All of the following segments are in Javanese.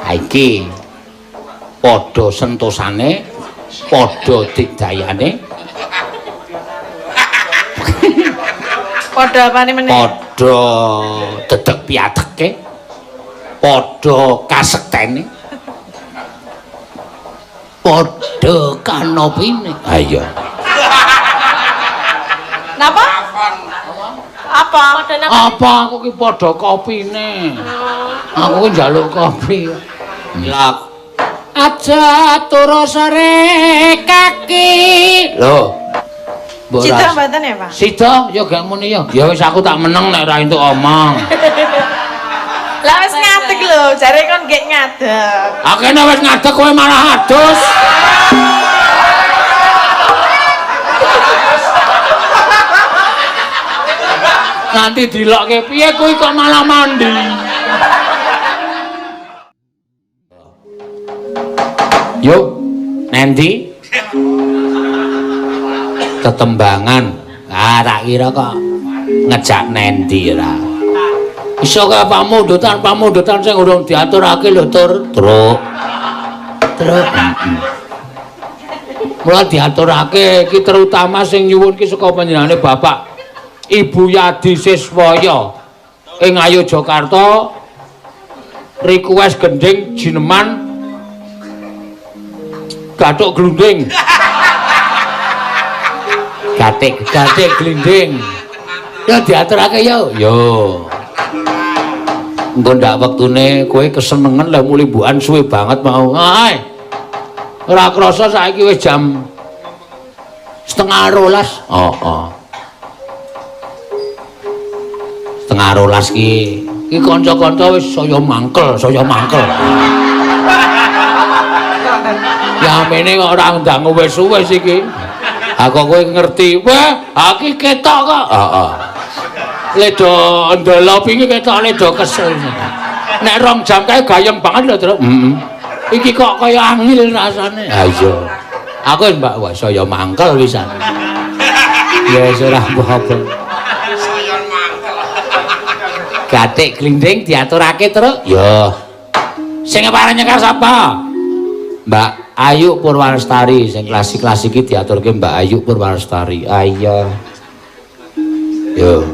Ha iki padha sentosane, padha digdayane. Padha apane meneh? Padha dedeg piateke. Padha kasektene. Padha kanopine. Ha iya. Napa? Apa? Padha napa? Apa aku ki padha kopine. Aku ki njaluk kopi. Lah aja turu sore kaki. Lho. Mbok Sida mboten ya, Pak? Sida ya gak muni ya. Ya wis aku tak meneng nek ora entuk omong. Lah wis ngadeg lho, jare kon nggih ngadeg. Akene wis ngadeg kowe malah adus. Nanti dilokke piye kuwi kok malah mandi. Yo, nendi? Tetembangan. Ah, tak kira kok ngejak nendi ora. Iso kaya pamundutan-pamundutan sing urung diaturake lho, Tur. Truk. Truk. Mula diaturake iki terutama sing nyuwun ki saka panjenengane Bapak Ibu Yadi Siswaya ing Ngayogyakarta request gending jineman gathuk glunding. Gatik, gatik glinding. Ya diaturake yo. Yo. Engko ndak wektune kowe kesenengen lah mulimbukan suwe banget mau. Ae. Ora krasa saiki wis jam 11:30. Heeh. 11:30 ki. Ki kanca-kanca wis saya mangkel, saya mangkel. Ya mene kok ora ndang wis-wis iki. Aku kowe ngerti, wah, iki ketok kok. Heeh. Ledo ndelok iki ketok ledo kesel. Nek 2 jam kae gayeng banget lho, Truk. Heeh. Iki kok kaya angil rasane. Ha iya. Aku Mbak wah saya mangkel pisan. Ya wis ora apa-apa. Saya mangkel. Gatik glinding diaturake, Truk. Ya. Sing pareng nyekar sapa? Mbak Ayu Purwalestari sing klasik-klasik iki diaturke Mbak Ayu Purwalestari. Ayo. Yo.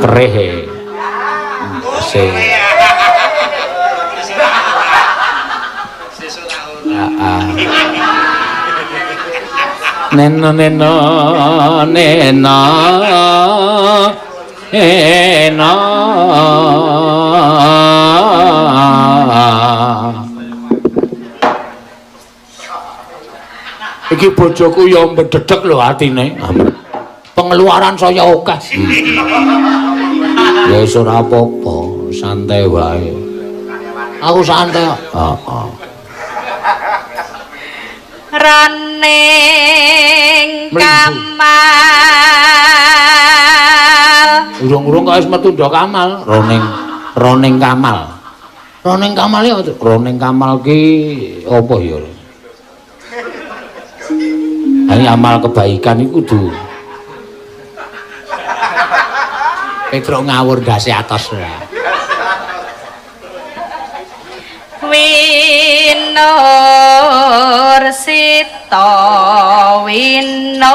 Perih. Sing. Heeh. Neno neno neno neno. Iki bojoku ya mbedhedhek lho atine. Pengeluaran saya akeh. Ya wis ora apa-apa, santai wae. Aku santai. Heeh. Roning kamal. Urung-urung kok wis metu ndok kamal. Roning, roning kamal. Roning kamal ya, roning kamal ki apa ya? Ini amal kebaikan iku kudu. Petruk ngawur ndase atos ora. Winur sita winur.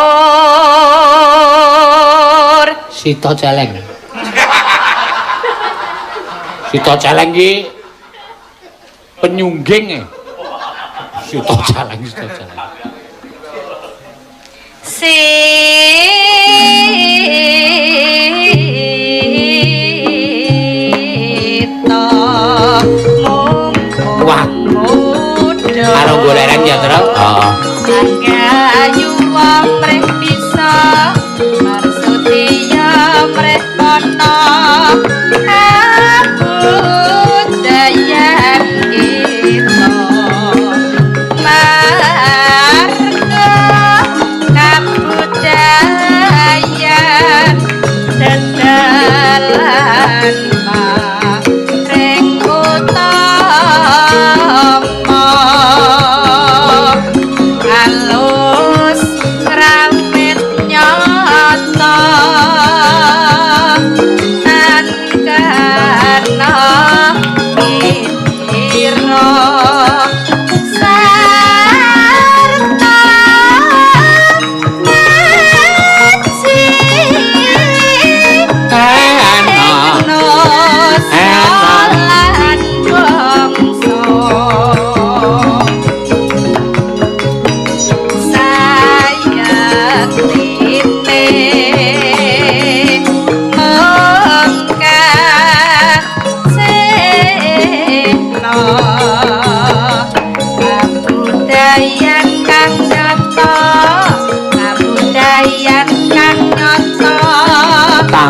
Sita celeng. Sita celeng ki penyungging. Sita celeng, sita celeng. Sita mung Wah. Karo goleren ya, Truk. Heeh. Anggayu wong mreh bisa marsutiya mreh ana kabudayan kita marga kabudayan dedalan maring utama alus rawit nyata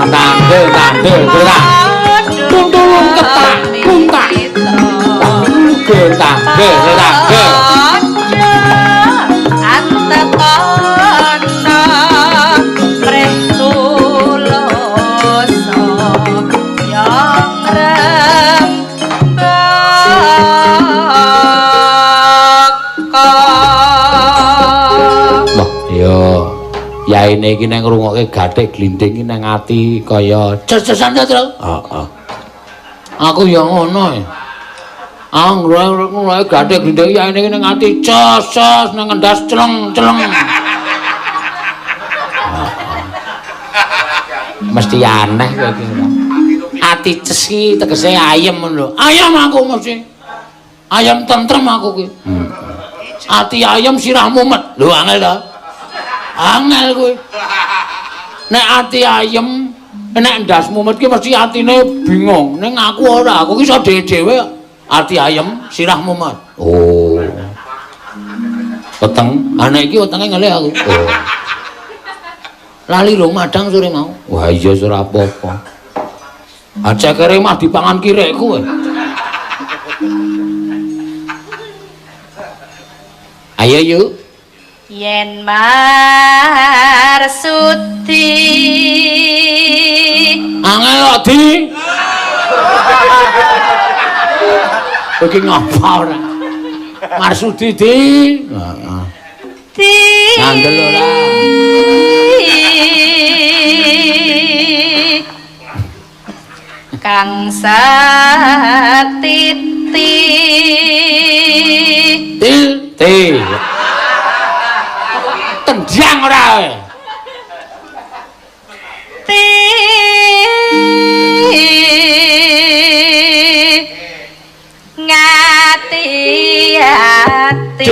Tang tang de tang de tang. Tuntulung ketak kuntak. Ge tang ge tang ge. Yaine iki nek ngrungokke gathik glinding iki nang ati kaya ces-cesan ta, Tru? Heeh. Aku ya ngono. Ah ngrungokke gathik glinding yaine iki nang ati ces-ces nang ngendas celeng-celeng. Mesti aneh kowe iki. Ati ces iki tegese ayem ngono lho. Ayem aku mesti. Ayem tentrem aku ki. Ati ayem sirah mumet. Lho angel ta? Angel kowe. Nek ati ayem, nek ndas mumet ki mesti atine bingung. Ning aku ora, aku ki iso dhewe-dhewe ati ayem, sirah mumet. Oh. Weteng, nek iki wetenge ngelih aku. Oh. Lali rong madang sore mau. Wah iya ora apa-apa. Ah cekere mah dipangan kirekku kowe. Ayo yuk. Yen marsudi angel kok di iki ngapa ora marsudi di heeh di ngandel ora kang satiti til ti tendang ora kowe. Ti ngati ati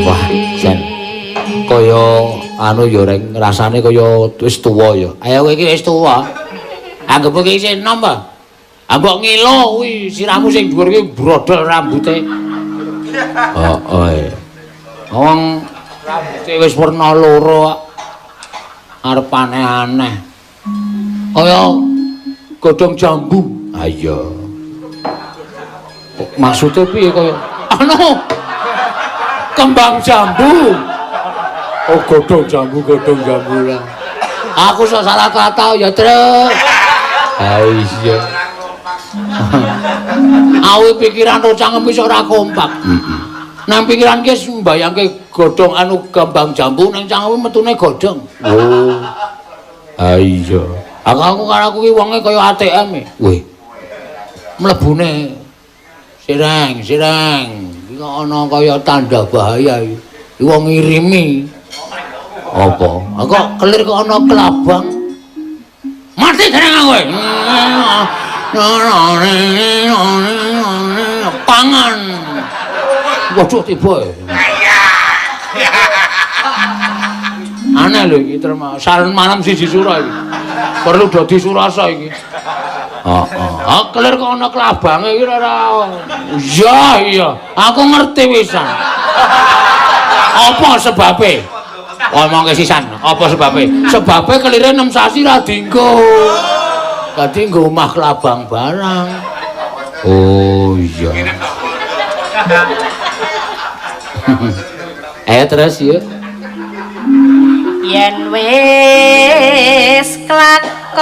Wah, jan kaya anu ya reng rasane kaya wis tuwa ya. Ayo kowe iki wis tuwa. Anggep kowe iki isih enom apa? Mbok ngilo kuwi sirahmu sing dhuwur kuwi brodol rambute. Heeh. Wong rambute wis werna loro kok. Arep aneh-aneh. Kaya godhong jambu. Ha iya. Maksude piye kaya anu kembang jambu. Oh godhong jambu lah. Aku sok salah kata ya, Truk. Ha iya. Awi pikiran ro cangkem wis ora kompak. Heeh. Nang pikiran ki wis mbayangke godhong anu kembang jambu nang cangkem metune godhong. Oh. Ha iya. Aku karo aku ki wonge kaya ATM e. Wih. Mlebune sireng, sireng. Iki kok ana kaya tanda bahaya iki. Iki wong ngirimi. Apa? Kok kelir kok ana kelabang. Mati dereng kowe. Pangan. Waduh tiba. Aneh lho iki terima. Saran malam siji sura iki. Perlu dadi surasa iki. Heeh. Ah kelir kok ana kelabange iki ora. Iya iya, aku ngerti wisan. Apa sebabe? Omongke sisan, apa sebabe? Sebabe kelire 6 sasi ra dienggo. Dadi nggo omah kelabang barang. Oh iya. Ayo terus yuk. Yen wis klakon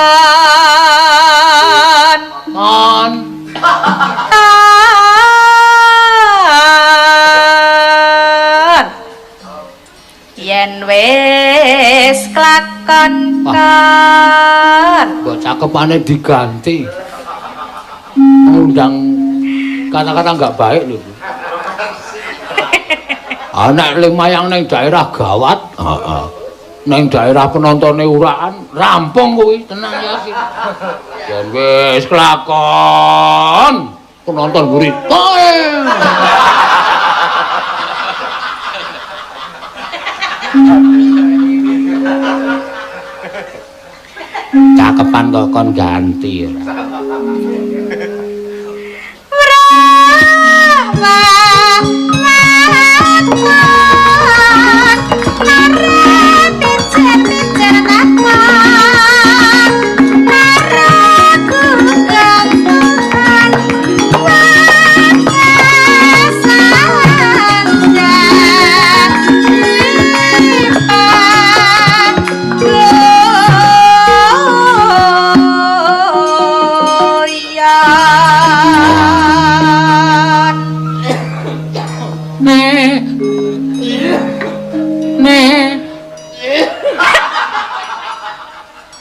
kon kon Yen wis klakon kon. Mbok cakepane diganti. Ngundang kata-kata enggak baik lho. Anak lumayang ning daerah gawat, heeh. Ning daerah penontone urakan, rampung kuwi, tenang ya iki. Yen wis kelakon, penonton mburi. Toe. Cakepan kok kon ganti ora.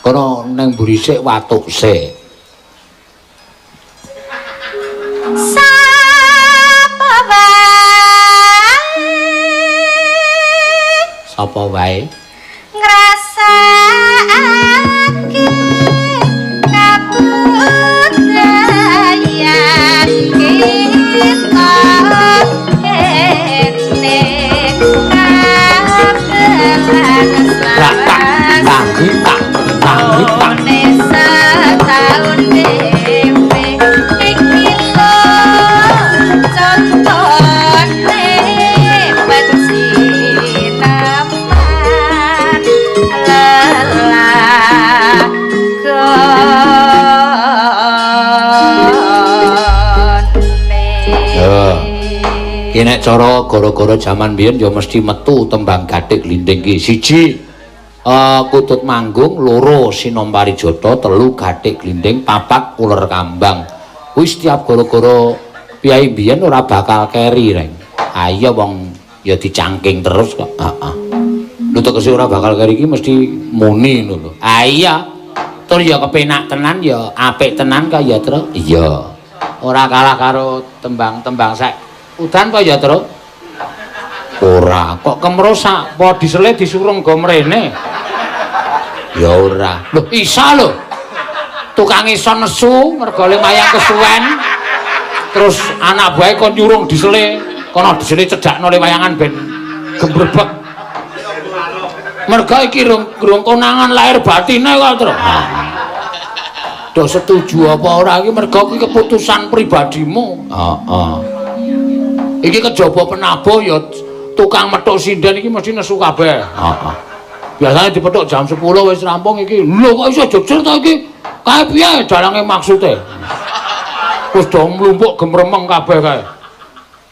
Kono nang mburi sik watuk sik. Sapa wae? Sapa wae? Ngrasakake kabudayan kita kene kabelan Tak tak tak tak. Setahun dhewe iki lho contone pecinaman lelakone. Ki nek cara gara-gara jaman biyen ya mesti metu tembang gathik glinding ki. Siji kutut manggung, loro sinom parijata, telu gathik glinding, papat uler kambang. Kuwi setiap gara-gara piyai biyen ora bakal keri, Reng. Ayo wong ya dicangking terus kok. Heeh. Lho tegese ora bakal keri iki mesti muni ngono lho. Ah iya. Tur ya kepenak tenan ya apik tenan kok ya, Tru. Iya. Ora kalah karo tembang-tembang sek. Udan kok ya, Tru? Ora, kok kemrosak, apa disele disurung go mrene? Ya ora. Lho, isa lho. Tukang iso nesu mergo le mayang kesuwen. Terus anak buahe kon nyurung disele, kono disele cedhakno le wayangan ben gembrebek. Mergo iki rung konangan lahir batine kok, Tru. Do setuju apa ora iki mergo iki keputusan pribadimu. Heeh. Iki kejaba penabuh ya tukang methuk sinden iki mesti nesu kabeh. Heeh. Biasane dipethuk jam 10 wis rampung iki. Lho kok iso jejer ta iki? Kae piye dalange maksude? Wis do mlumpuk gemremeng kabeh kae.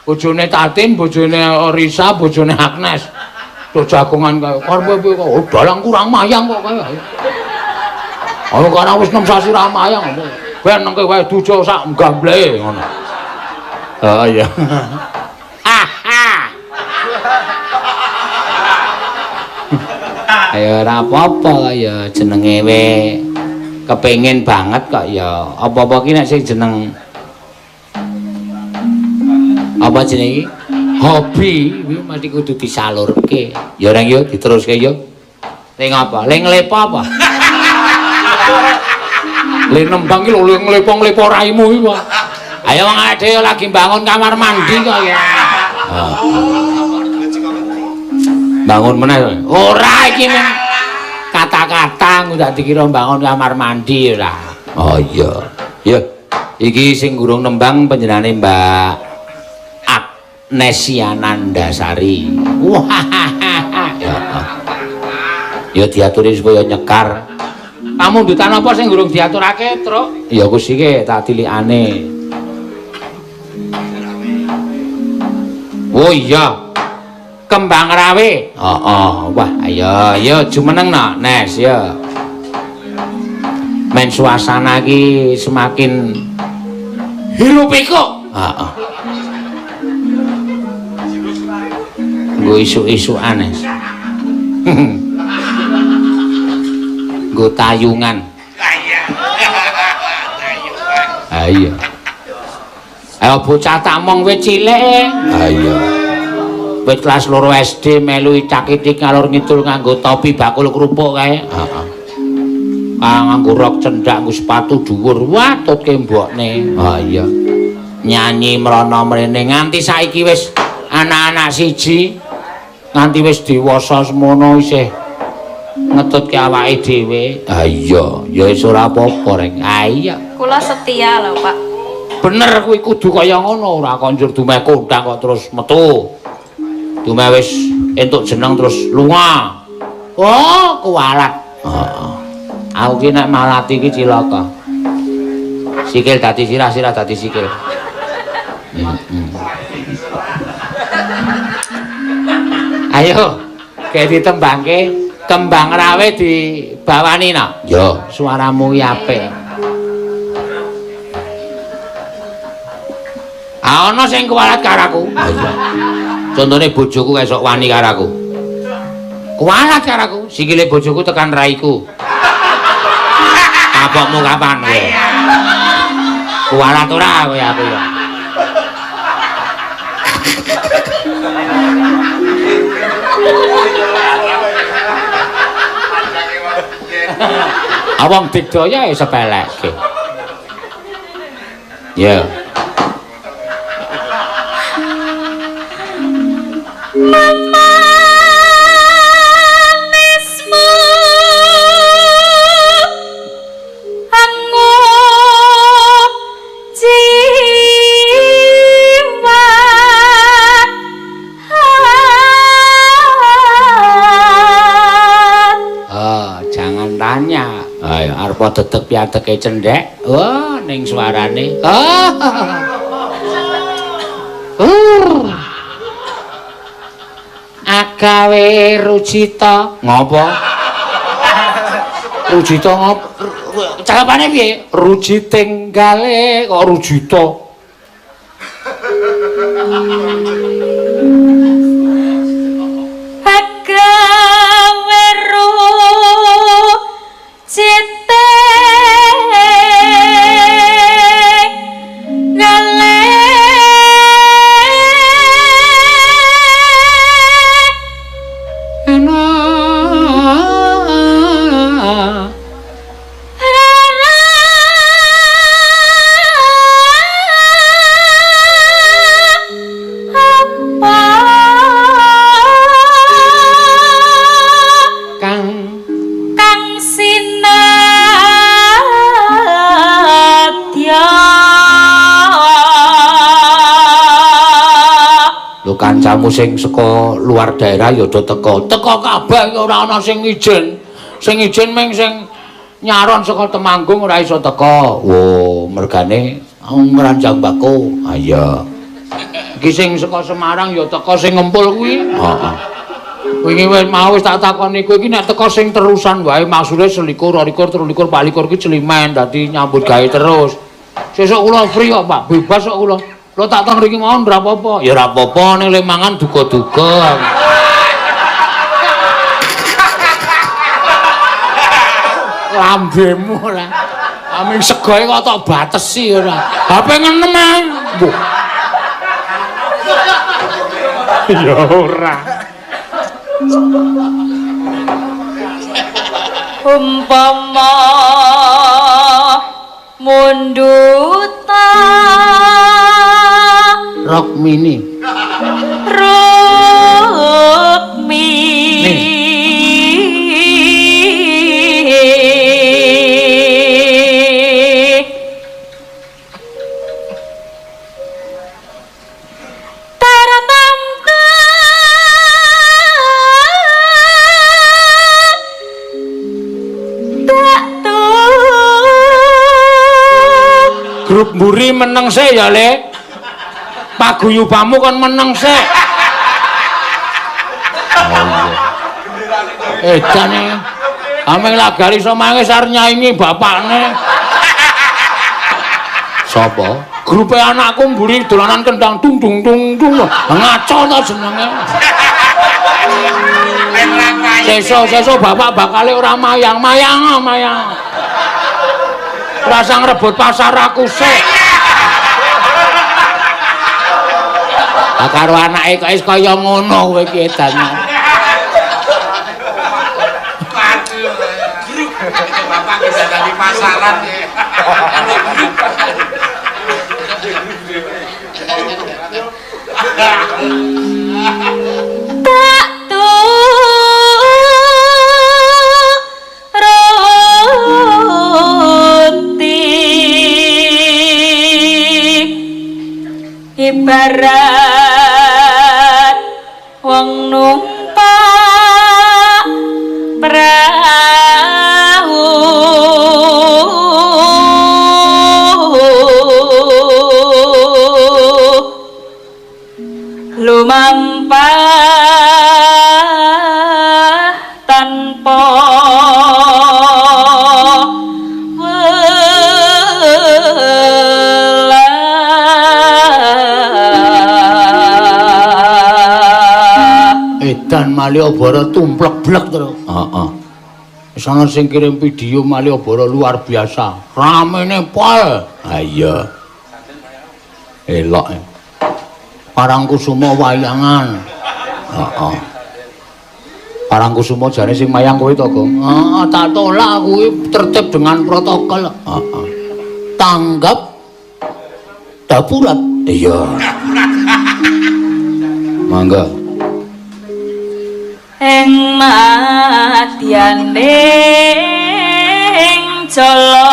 Bojone Tatin, bojone Risa, bojone Agnes. Do jagongan kae. Karepe piye kok? Oh, dalang kurang mayang kok kae. Ana karang wis 6 sasi ra mayang. Ben nengke wae dujo sak gamblehe ngono. Oh iya. Ayo ora apa-apa ya jenenge we kepengin banget kok ya. Apa-apa ki nek sing jeneng apa jenenge iki? Hobi kuwi mesti kudu disalurke. Ya reng yo diteruske yo. Ning apa? Le nglepo apa? Le nembang ki lho le nglepo-nglepo raimu iki kok. Ayo wong awake dhewe lagi bangun kamar mandi kok ya. Bangun meneh. Ora iki men kata-kata ndak dikira bangun kamar mandi ora. Oh iya. Ya. Iki sing gurung nembang panjenengane Mbak Agnesia Nandasari. Wah. Ya. Ya diaturi supaya nyekar. Pamundutan apa sing gurung diaturake, Truk? Ya kusike tak tilikane. Oh iya. Kembang Rawe. Heeh. Wah, ayo ayo jumeneng no, Nes ya. Men suasana iki semakin hirup pikuk. Heeh. Nggo isuk-isukan, Nes. Nggo tayungan. Iya. Tayungan. Ha iya. Ayo bocah tamong wit cilik. Ha iya. Wit kelas 2 SD melu icak-itik ngalor ngidul nganggo topi bakul kerupuk kae. Heeh. Nganggo rok cendak, nganggo sepatu dhuwur, wah tutke mbokne. Ha iya. Nyanyi mrono mrene nganti saiki wis anak-anak siji nganti wis dewasa semono isih ngetutke awake dhewe. Ha iya, ya wis ora apa-apa reng. Ha iya. Kula setia lho, Pak. Bener kuwi kudu kaya ngono, ora kok njur dumeh kondang kok terus metu. Dumeh wis entuk jeneng terus lunga. Oh, kuwalat. Heeh. Aku ki nek malati ki cilaka. Sikil dadi sirah, sirah dadi sikil. Ayo, kayak ditembangke kembang rawe dibawani no. Yo, suaramu ki apik. Ah ana sing kuwalat karo aku. Ha iya. Contone bojoku esuk wani karo aku. Kuwalat karo aku, sikile bojoku tekan raiku. Kapokmu kapan kowe? Kuwalat ora kowe aku ya. Awang digdaya ya sepelekke. Ya. Memanismu angup jiwa. Oh, jangan tanya. Ayo arep dedeg piateke cendhek. Oh, ning suarane. Oh. Agawe Rujita. Ngopo? Rujita ngopo? Cakapane piye? Ruji tenggale kok Rujita. Agawe Rujita ngale. Kang Kang sinadya. Lho kancamu sing saka luar daerah ya do teko. Teko kabeh ora ana sing izin. Sing izin ming sing nyaron saka Temanggung ora iso teko. Wo, mergane ngranjang bako. Ha iya. Iki sing saka Semarang ya teko sing ngempul kuwi. Heeh. Wingi wis mau wis tak takoni kowe iki nek teko sing terusan wae maksude 21, 22, 23, 24 ki celimen dadi nyambut gawe terus. Sesuk kula free kok, Pak. Bebas kok kula. Lho tak teng mriki mawon ora apa-apa. Ya ora apa-apa ning le mangan duga-duga. Lambemu ora. Aming segoe kok tok batesi ora. HP ngenem ae. Mbuh. Ya ora. Umpama munduta Rok mini. Rukmi. Tartamta tak Grup mburi meneng sik ya, Le. Paguyubanmu kon meneng sik. Oh iya. Edane. Ameng lagari iso mangis arep nyaingi bapakne. Sapa? Grupe anakku mburi dolanan kendang dung dung dung dung. Ngaco ta jenenge. Sesuk-sesuk bapak bakale ora mayang-mayang, mayang. Rasa ngrebut pasar aku sik. Ah karo anake kok wis kaya ngono kowe iki edan. Waduh. Bapak bisa dari pasaran ya. Tak turuti ibarat wong numpak perahu lumampah tanpa welah. Edan Malioboro tumplek-blek terus. Heeh. Wis ana sing kirim video Malioboro luar biasa. Ramene pol. Ha iya. Elok. Parangkusumo wayangan. Heeh. Parangkusumo jane sing mayang kowe to, Gong? Heeh, tak tolak kuwi tertib dengan protokol. Heeh. Tanggap dapurat. Iya. Mangga. Ing madyaning jala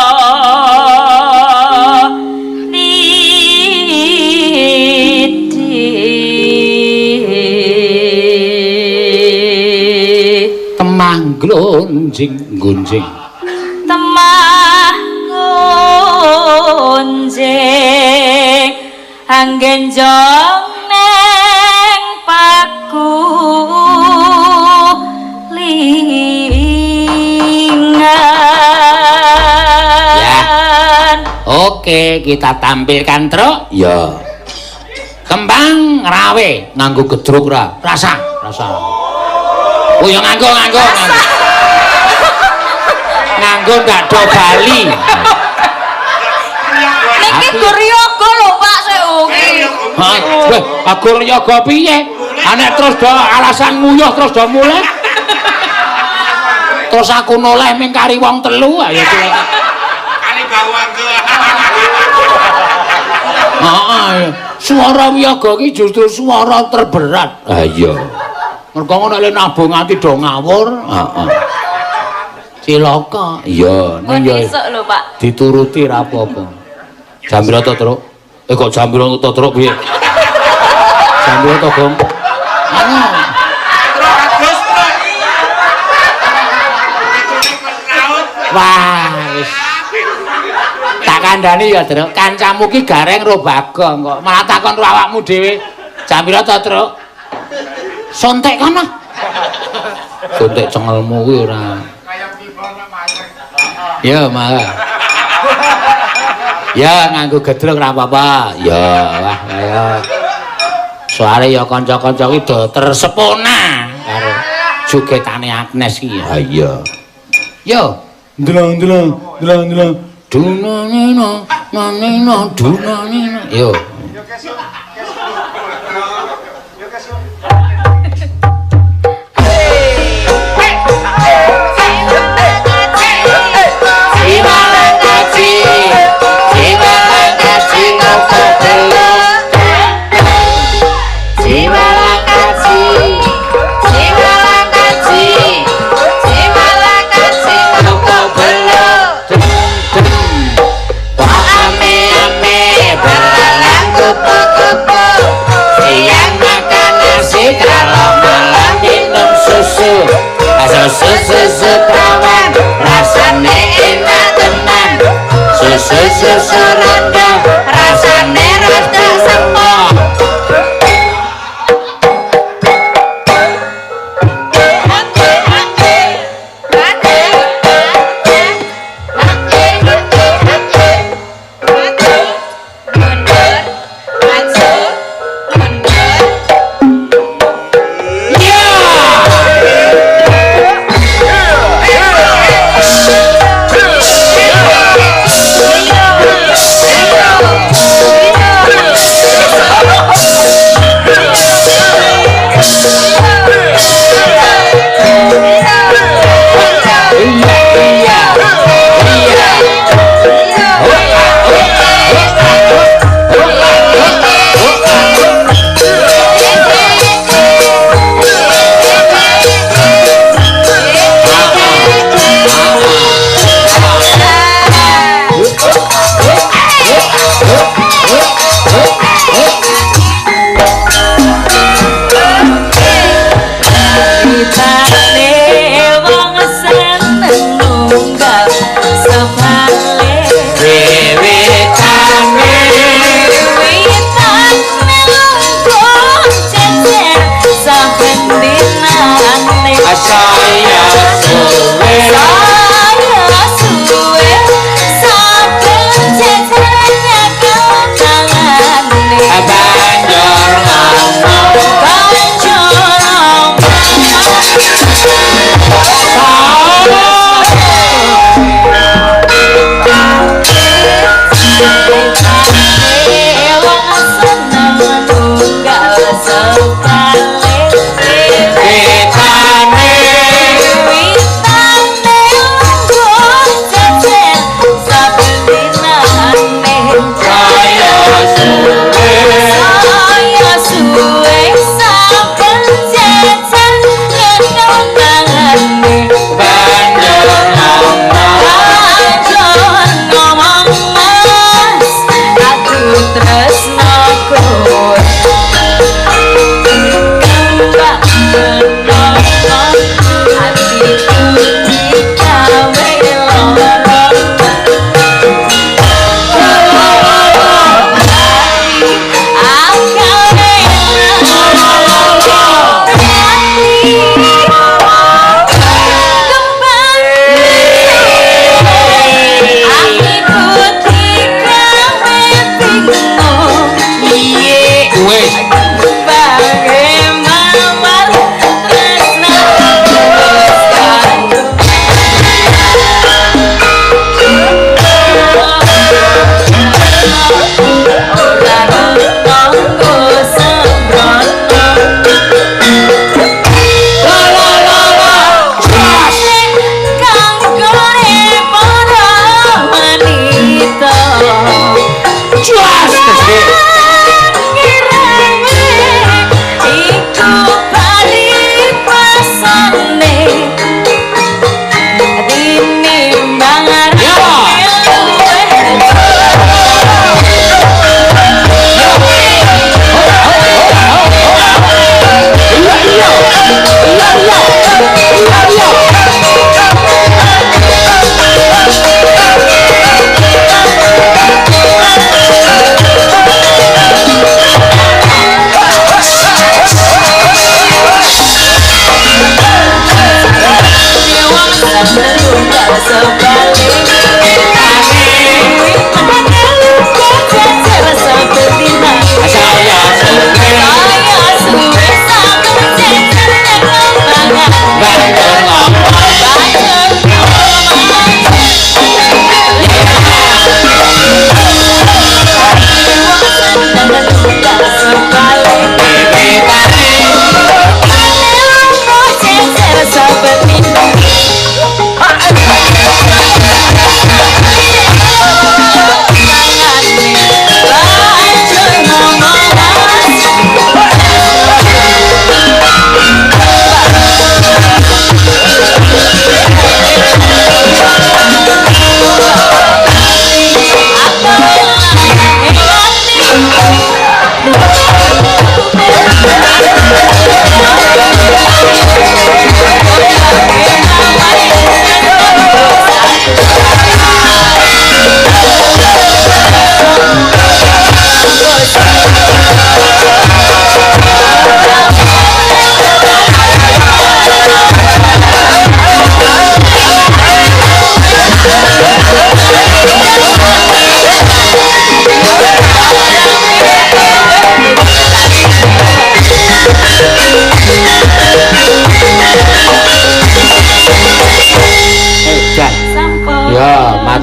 niti Temah glonjing gonjing. Temah gonjing anggenjong neng paku lingan. Ya. Oke, kita tampilkan truk. Ya. Kembang rawe nganggo gedruk ra. Rasa, rasa. Oh ya nganggo, nganggo, nganggo. Nganggo ndak do bali. Niki Guryoga lho Pak sewuki. Ha, weh, Guryoga piye? Anek terus do alasan nguyuh terus do mulih. Terus aku noleh ming kari wong telu ayo. Kali bawang ke. Heeh. Swara wiyaga iki justru swara terberat. Ha iya. Mergo ngono nek nabuh nganti do ngawur. Heeh. Cilaka. Iya, ning ya Esuk lho Pak. Dituruti ra apa-apa. Jam pira to, Truk? Eh kok jam pira to, Truk piye? Jam pira to, Gong? Anu. Wah, wis. Tak kandhani ya, Truk. Kancamu ki gareng ro Bagong kok. Malah takon ro awakmu dhewe. Jam pira to, Truk? Sontek kono. Sontek cengelmu kuwi ora. Ya, malah. Ya nganggo gedruk ora apa-apa. Ya, wah kaya. Soale ya kanca-kanca ki do tersepona karo jogetane Agnes ki. Ha iya. Yo, ndelang-ndelang, ndelang-ndelang. Dunanina, nanina, dunanina. Yo. Susu kawan rasane enak tenan. Susu susu rondo rasane rada sepo. Yeah!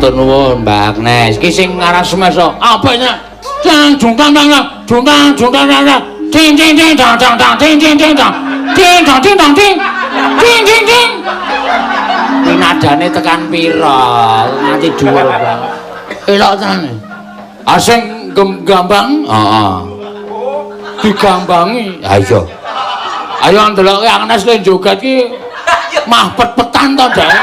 Matur nuwun Mbak Agnes. Iki sing ngaras meso. Apa nya? Jang jung tang tang jung tang jung tang tang. Ting ting ting tang tang tang ting ting ting tang. Ting tang ting tang ting. Ting ting ting. Kuwi nadane tekan pira? Nganti dhuwur banget. Elok tenan. Ah sing gambang, heeh. Digambangi. Ha iya. Ayo ndelokke Agnes le joget ki mah pet-petan to, Dek.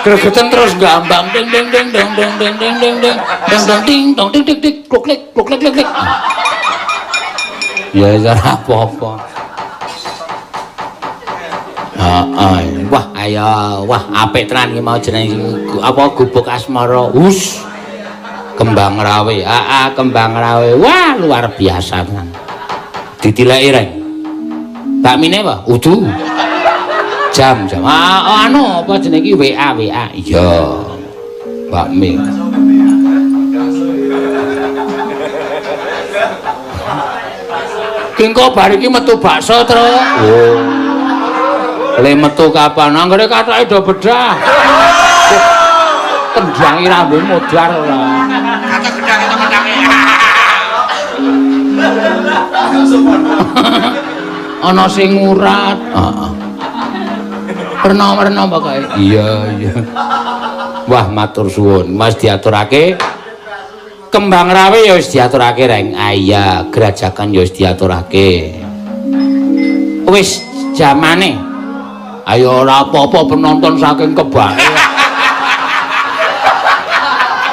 Gregeten terus gambang ding ding ding dong dong ding ding ding ding dong dong ding dong ding ding ding kluk klik kluk klik klik klik. Ya ora apa-apa. Heeh. Wah, ayo, wah apik tenan iki mau jeneng apa Gubuk Asmara. Hus. Kembang Rawe. Heeh, Kembang Rawe. Wah, luar biasa tenan. Ditileki reng. Bakmine apa? Udu. Jam jam. Ah, oh, anu apa jenenge iki WA WA. Iya. Bakmi. Ki engko bar iki metu bakso, Tru. Oh. Le metu kapan? Anggere kathoke do bedah. Kendangi rambut modar ora. Kata gedang itu kendange. Ana sing ngurat. Heeh. Werna-werna pokoke. Iya, iya. Wah, matur suwun. Mas diaturake Kembang Rawe ya wis diaturake, Reng. Ah iya, Grajagan ya wis diaturake. Wis jamane. Ayo ora apa-apa penonton saking kebake.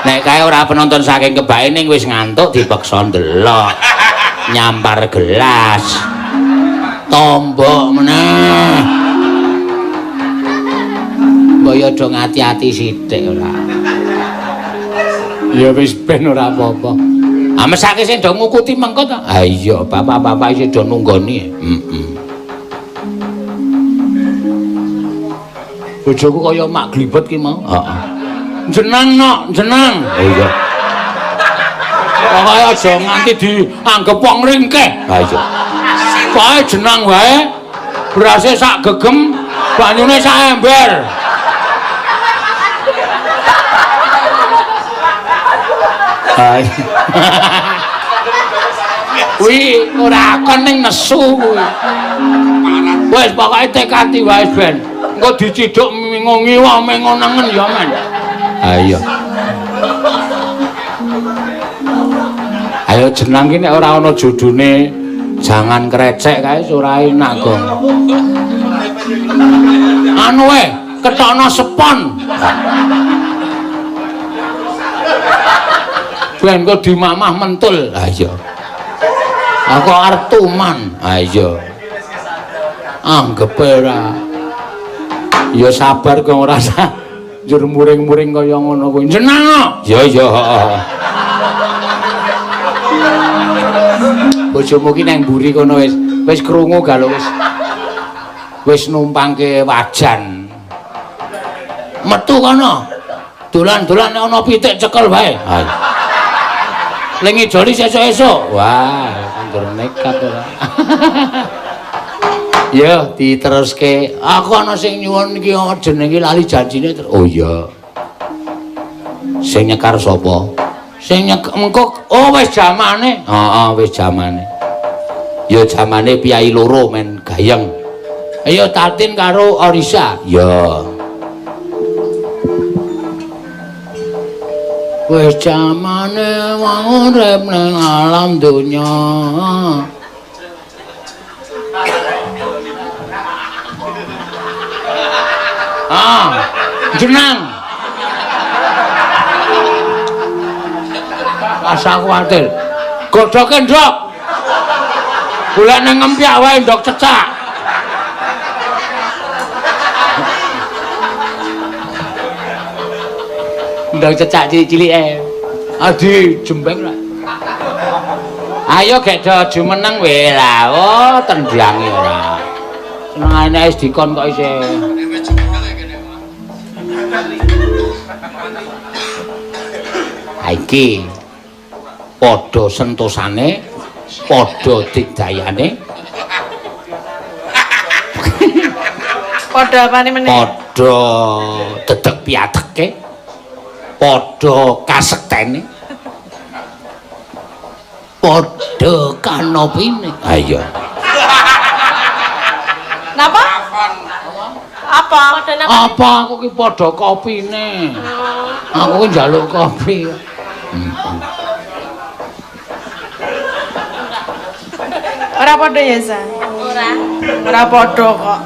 Nek kae ora penonton saking kebake ning wis ngantuk dipeksa ndelok. Nyampar gelas. Tombok meneh. Mbok ya do ngati-ati sithik ora. Ya wis ben ora apa-apa. Ah mesake sing do ngukuti mengko to. Ha iya, bapak-bapak isih do nunggoni. Heeh. Bojoku kaya mak glibet ki mau. Heeh. Jeneng nok, jeneng. Oh iya. Pokoke aja nganti dianggep wong ringkeh. Ha iya. Pokoke jeneng wae. Berase sak gegem, banyune sak ember. Kuwi ora akon ning nesu kuwi. Wis pokoke tekati wae ben. Engko dicidhuk mingongi wae mengonengen ya men. Ha iya. Ayo jenang ki nek ora ana jodone jangan krecek kae ora enak, Gong. Anu wae, ketokno sepon. Ben kok dimamah mentul. Ha iya. Aku arep tuman. Ha iya. Anggepe ora. Ya sabar kok ora usah njur muring-muring kaya ngono kuwi. Jeneng. Ya ya, heeh. Bojomu ki nang mburi kono wis wis krungu galo wis. Wis numpangke wajan. Metu kono. Dolan-dolan nek ana pitik cekel wae. Ha. Ling ngijoli sesuk-esuk. Wah, anggere nekat ora. Ya, diteruske. Aku ana sing nyuwun iki jenenge lali janjine. Oh iya. Sing nyekar sapa? Sing nyek mengko oh wis jamane. Heeh, wis jamane. Ya jamane piyai loro men gayeng. Ayo Tatin karo Orisa. Ya. Wis jamane wong urip ning alam donya. Ah, jenang. Rasa kuwatir. Godhoke ndok. Golek nang ngempyak wae ndok cecak. Ndok cecak cilik-cilike. Adi jembeng lah. Ayo gek do jumeneng wae lah. Oh, tendange ora. Senengane wis dikon kok isih. Ha iki padha sentosane, padha digdayane. Padha apane meneh? Padha dedeg piateke. Padha kasektene. Padha kanopine. Ha iya. Napa? Apa? Padha napa? Apa aku ki padha kopine. Aku ki njaluk kopi. Ora padha ya, Sa? Ora. Ora padha kok.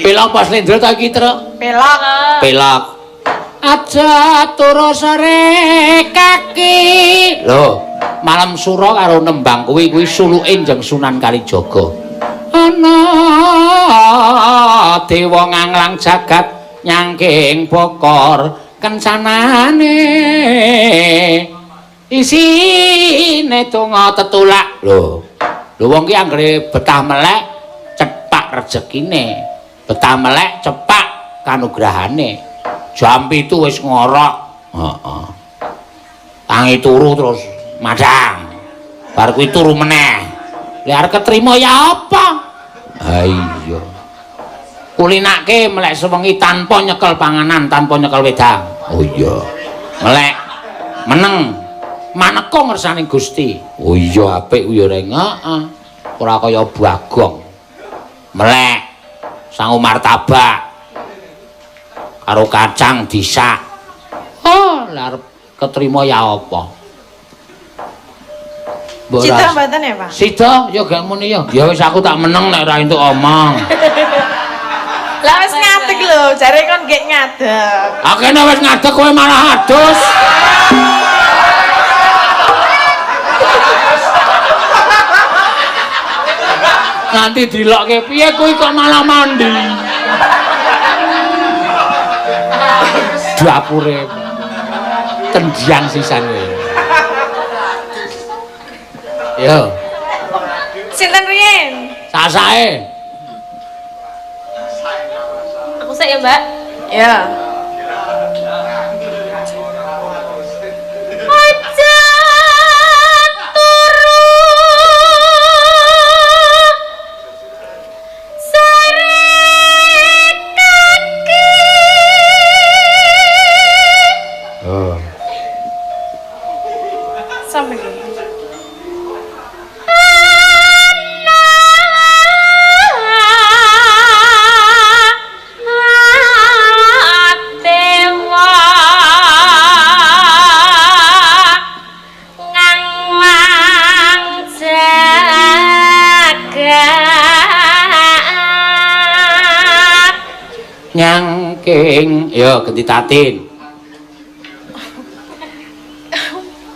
Pelok pas lendro ta iki, Truk? Pelok. Pelok. Aja turu sore kaki. Lho, malam sura karo nembang kuwi kuwi suluke Njeng Sunan Kalijaga. Ana dewa nganglang jagat nyangking bokor kencanane. Isine donga tetulak. Lho, lho wong ki anggere betah melek cepak rejekine. Betah melek cepak kanugrahane. Jam 7 wis ngorok. Heeh. Tangi turu terus madang. Bar kuwi turu meneh. Lah arep ketrima ya apa? Ha iya. Kulinake melek sewengi tanpa nyekel panganan, tanpa nyekel wedang. Oh iya. Melek meneng maneka ngersane Gusti. Oh iya apik kuwi ya reng. Heeh. Ora kaya Bagong. Melek sangu martabak karo kacang disak. Oh, lah arep ketrima ya apa? Sida mboten ya, Pak? Sida ya gak muni ya. Ya wis aku tak meneng nek ora entuk omong. Lah wis ngadeg lho, jare kon nggih ngadeg. Akene wis ngadeg kowe malah adus. Nanti dilokke piye kuwi kok malah mandi. Dapure tendian sisan kowe. Yo. Sinten riyin? Sasae. Aku sik ya, Mbak. Ya. Aja turu sore kaki. Oh. Sampai iki. Nyangking ya ganti tatin.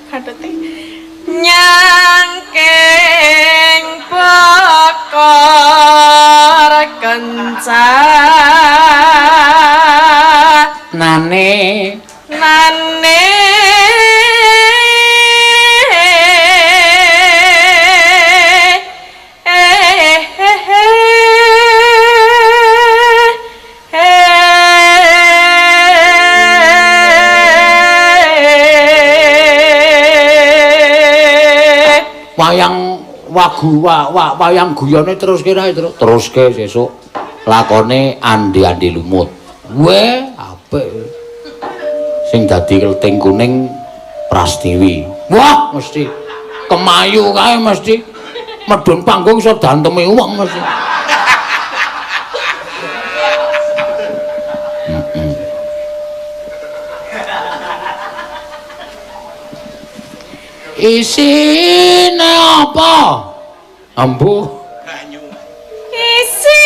Kadete nyangking bokor kencanane. Nane wayang wagu wayang guyone terus kira teruske sesuk lakone andi-andi lumut. Weh apik. Sing dadi kleting kuning Prastiwi. Wah mesti kemayu kae mesti medhun panggung iso danteme wong mesti. Isine apa? Ambuh. Banyu. Isine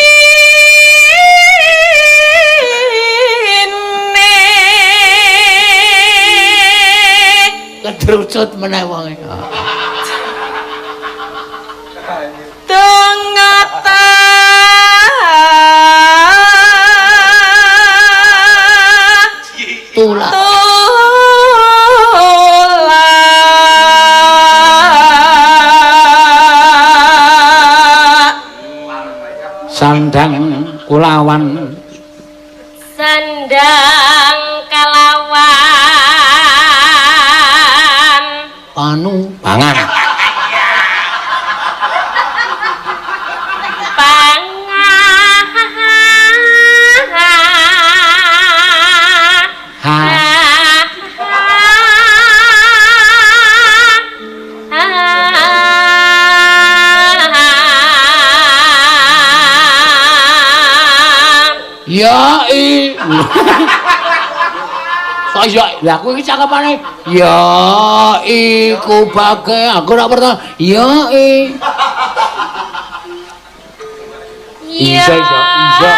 kedrucut meneh wonge. Donga ta tulak. Sandang kulawan. Sandang kalawan. Panu pangan. Pangan. Ha. Ya i. Kok ya lah kowe iki cakepane ya iku bage aku ora pernah ya i. Iso iso iso.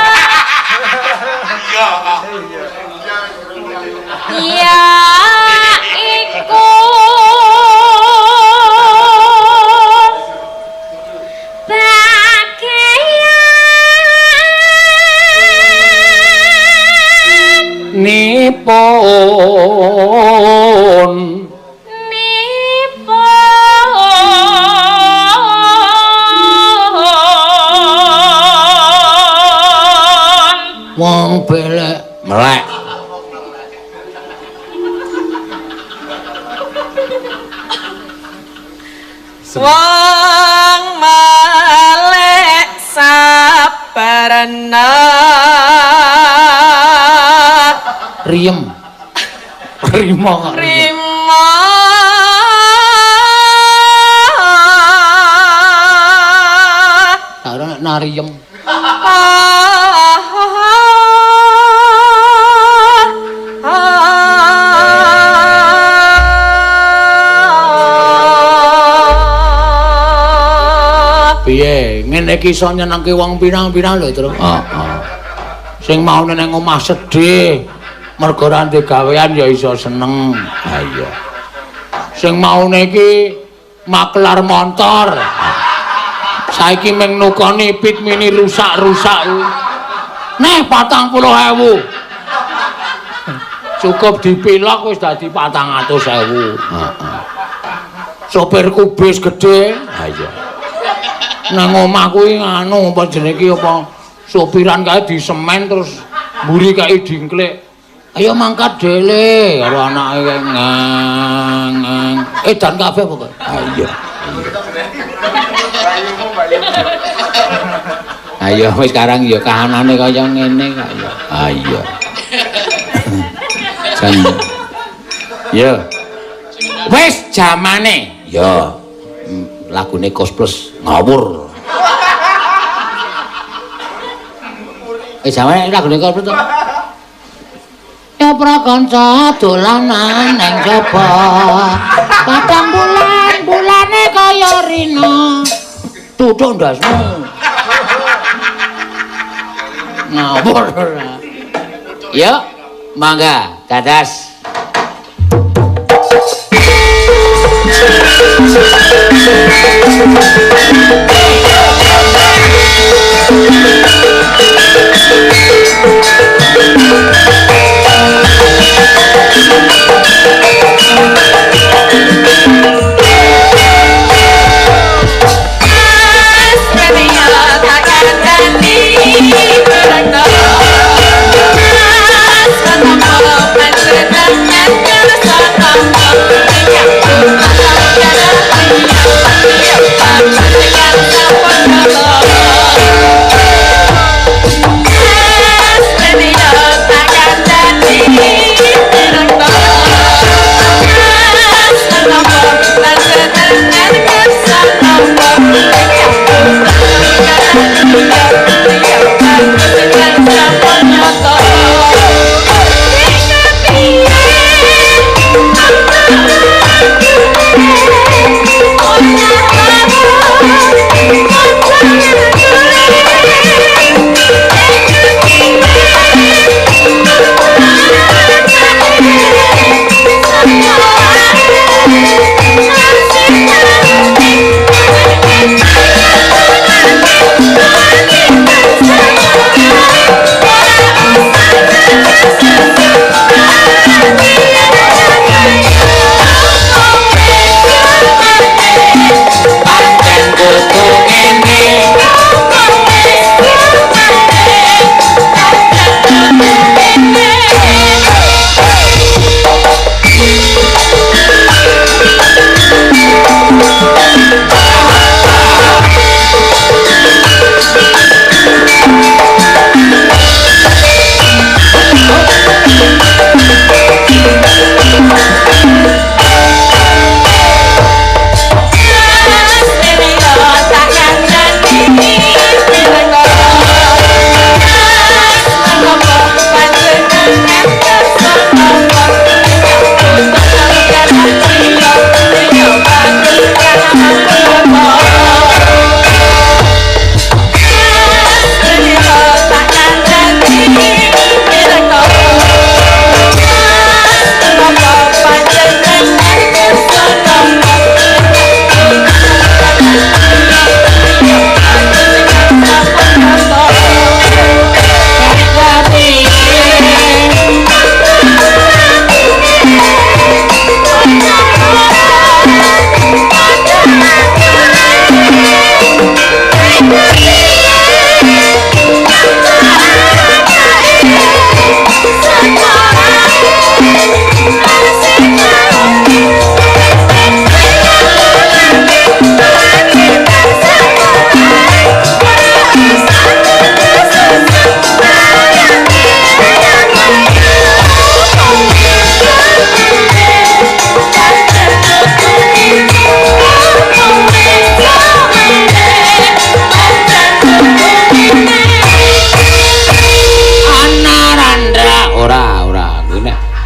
Ya iku bagian nipun nipun wong belek melek. Wong melek sabarna. Riem. Rimo kok. Rimo. Tak ora nek nariem. Piye? Ngene iki iso nyenengke wong pirang-pirang lho, Tru. Heeh. Sing maune nang omah sedih, mergo ora ndek gawean ya iso seneng. Ha iya. Sing maune iki makelar montor. Saiki mung nukoni pit mini rusak-rusak kuwi. Neh 40.000. Cukup dipilok wis dadi 400.000. Heeh. Sopirku bis gedhe. Ha iya. Nang omah kuwi nganu apa jenenge iki apa sopiran kae disemen terus mburi kae dingklik. Ayo mangkat dele karo anake kae ngang ngang. Edan kabeh pokoke. Ha iya. Ayo wis sekarang ya kahanane kaya ngene kok ya. Ha iya. Jan. Ya. Wis jamane. Ya. Lagune Koes Plus ngawur. Jamane lagune Koes Plus to. Ya prakanca dolanan nang jaba. Patang bulan bulane kaya rina. Tutuk ndasmu. Ngawur ora. Yuk, mangga dadas. Mas,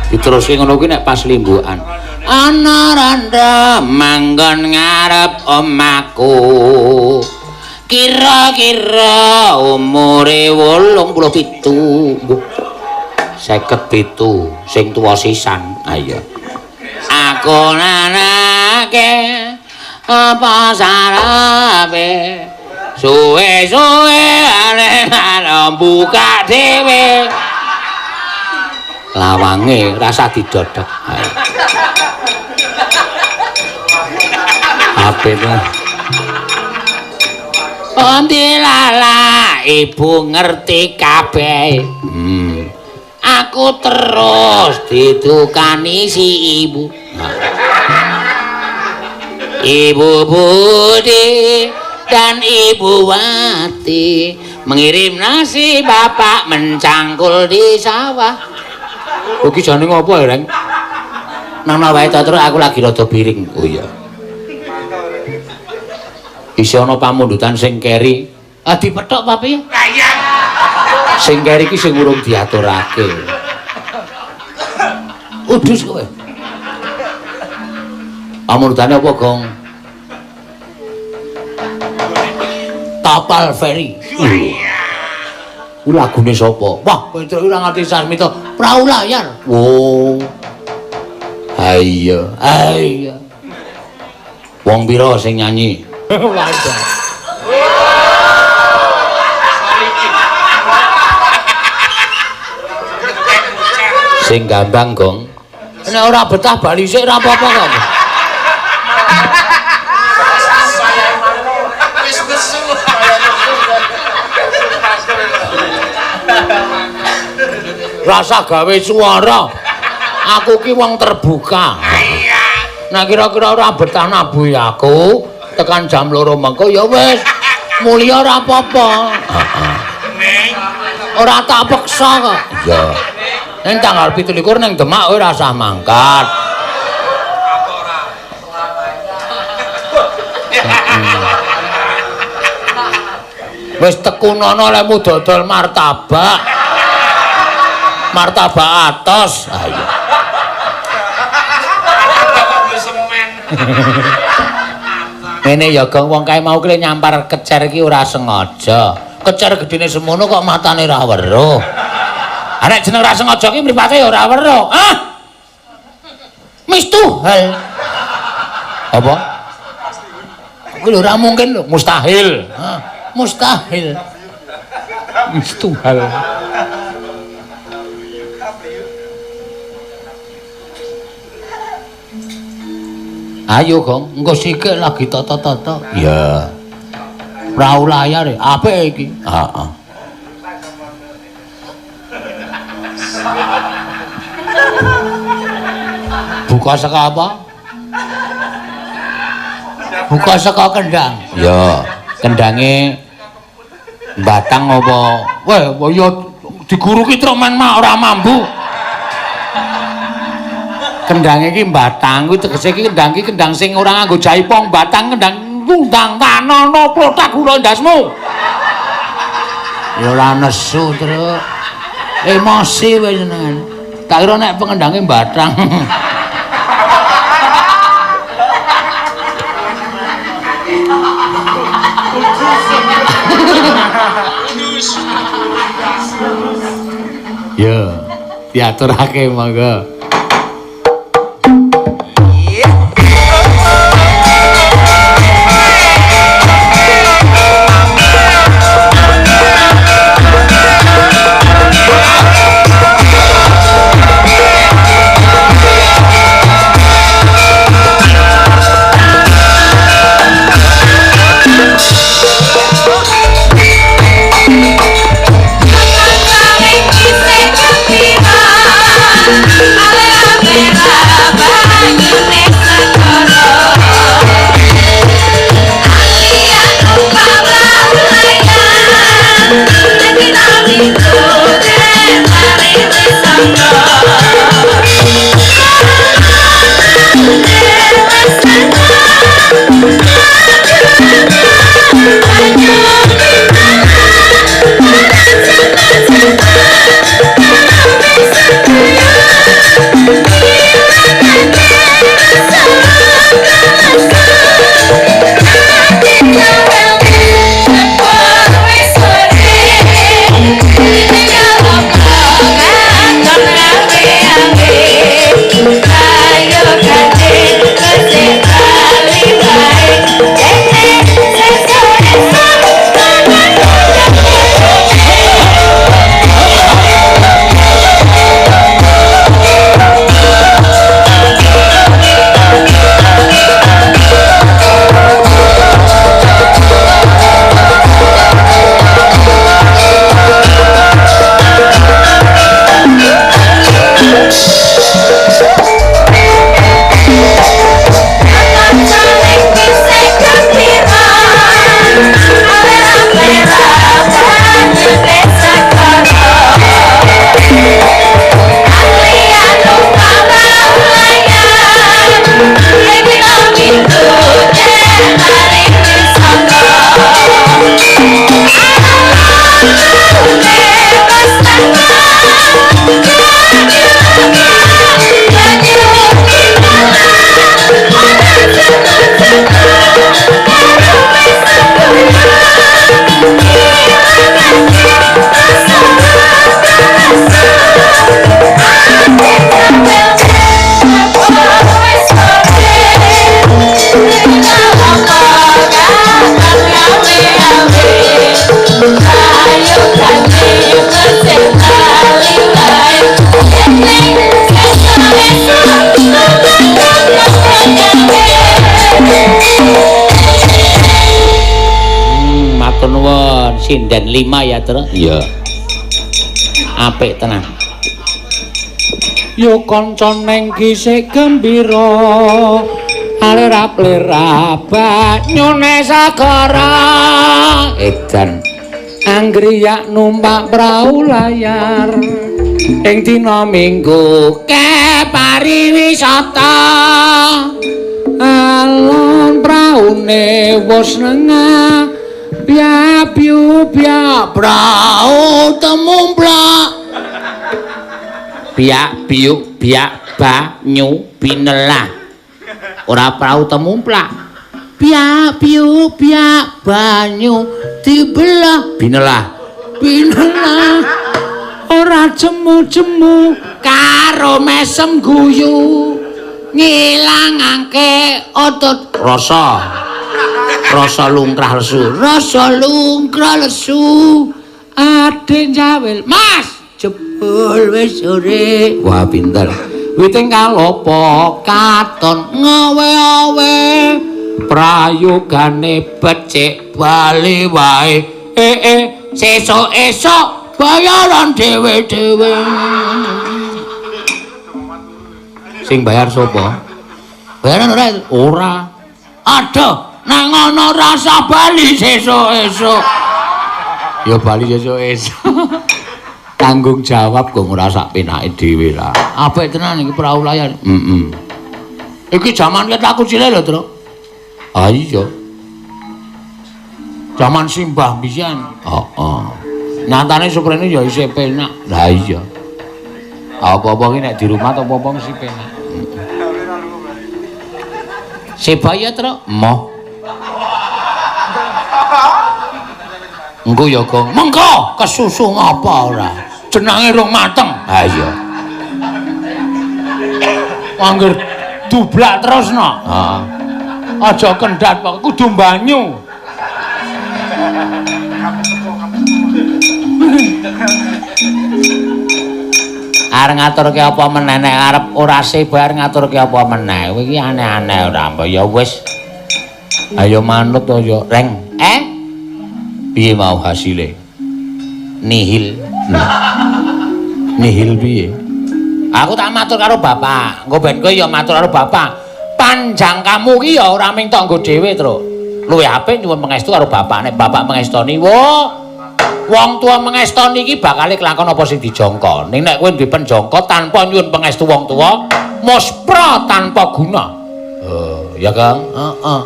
Diteruske ngono kuwi nek pas limbukan. Ana randha manggon ngarep omahku. Kira-kira umure 87. 57 sing tuwa sisan. Ayo. Aku nanake apa sarape. Suwe-suwe arep buka dhewe. Lawange rasa didodok. Apik lah. Ondilala ibu ngerti kabeh. Aku terus didukani si ibu. Ibu Budi dan Ibu Wati mengirim nasi bapak mencangkul di sawah. Iki jane ngopo ya, Reng? Nang wae ta terus aku lagi rada biring. Oh iya. Isih ana pamundutan sing keri. Ah dipethok papi. Lah iya. Sing keri iki sing urung diaturake. Udus kowe. Pamundutane apa, Gong? Kapal feri. Ku lagune sapa? Wah, Petruk ora ngerti Sarmito. Prau layar. Oh. Ha iya, ha iya. Wong pira sing nyanyi? Wadah. Sing gambang, Gong. Nek ora betah bali sik ora apa-apa kok. Wis nesu. Rasa gawe suara. Aku ki wong terbuka. Nah kira-kira ora betah nabuhi aku tekan jam 2 mengko ya wis mulya ora apa-apa. Heeh. Ora tak peksa kok. Iya. Ning tanggal 27 ning Demak kowe ora usah mangkat. Wis tekunono lemu dodol martabak. Martabak atos. Ah iya. Ngene ya Gong, wong kae mau kle nyampar kecer iki ora sengaja. Kecer gedene semono kok matane ora weruh. Nek jeneng ora sengaja ki mripate ya ora weruh. Ah. Mistuhal. Apa? Kuwi lho ora mungkin lho, mustahil. Hah, mustahil. Mistuhal. Ayo Gong, engko sikik lagi tata-tata. Iya. Prau layar apik iki. Heeh. Buka saka apa? Buka saka kendang. Iya, kendange batang apa? Weh, ya diguruki truk men mak ora mambu. Kendang iki batang kuwi tegese iki kendang iki kendang sing ora nganggo jaipong, batang kendang ngundang tanono plotak gula ndasmu. Ya ora nesu, Truk. Emosi kowe jenengan. Tak kira nek pengendange batang. Ya, diaturake monggo. Oh, Matur nuwun, sinden 5 ya, Tru. Iya. Apik tenan. Yo kanca neng kisih gembira. Alerap-lerap banyune sagara. Edan. Anggriyak numpak prau layar ing dina Minggu ke pariwisata. Alon praune wis nengah piak-piu piak prau temumplak. Biak biuk biak banyu binelah. Ora prau temumplak. Biak biuk biak banyu dibelah binelah. Binelah ora jemu-jemu karo mesem guyu ngilangake otot rasa. Rasa lungkrah lesu. Rasa lungkrah lesu. Ade njawil, Mas. Jebul wis sore. Wah, pinter. Witing kalopo katon ngawe-awe. Prayogane becik bali wae. Sesuk esuk bayaran dhewe-dhewe. Sing bayar sapa? Bayaran ora? Ora. Aduh, nang ngono rasa bali sesuk esuk. Ya bali sesuk esuk. Tanggung jawab kok ora sak penake dhewe lah. Apik tenan iki prau layar. Heeh. Iki jaman ket aku cilik lho, Tru. Ah iya. Jaman simbah mbiyen. Heeh. Nyatane suprene ya isih penak. Lah iya. Apa-apa ki nek di rumah apa-apa mesti penak. Sebaya, Tru? Moh. Engko ya, Gong. Mengko kesusu ngapa ora? Jenenge rung mateng. Ha iya. Angger dublak terus no. Heeh. Aja kendhat kok kudu banyu. Arep ngaturke apa meneh nek arep ora sebar ngaturke apa meneh. Kowe iki aneh-aneh ora apa ya wis. Ayo manut to ya, Reng. Piye mau hasile? Nihil. Nihil piye? Aku tak matur karo bapak. Engko ben kowe ya matur karo bapak. Panjang kamu ki ya ora ming tok nggo dhewe, Tru. Luwih apik nyuwun pangestu karo bapak. Nek bapak mengestoni, wo wong tua mengestoni iki bakal kelakon apa sing dijangka. Ning nek kowe duwe penjangka tanpa nyuwun pangestu wong tua, muspra tanpa guna. Oh, ya Kang? Heeh.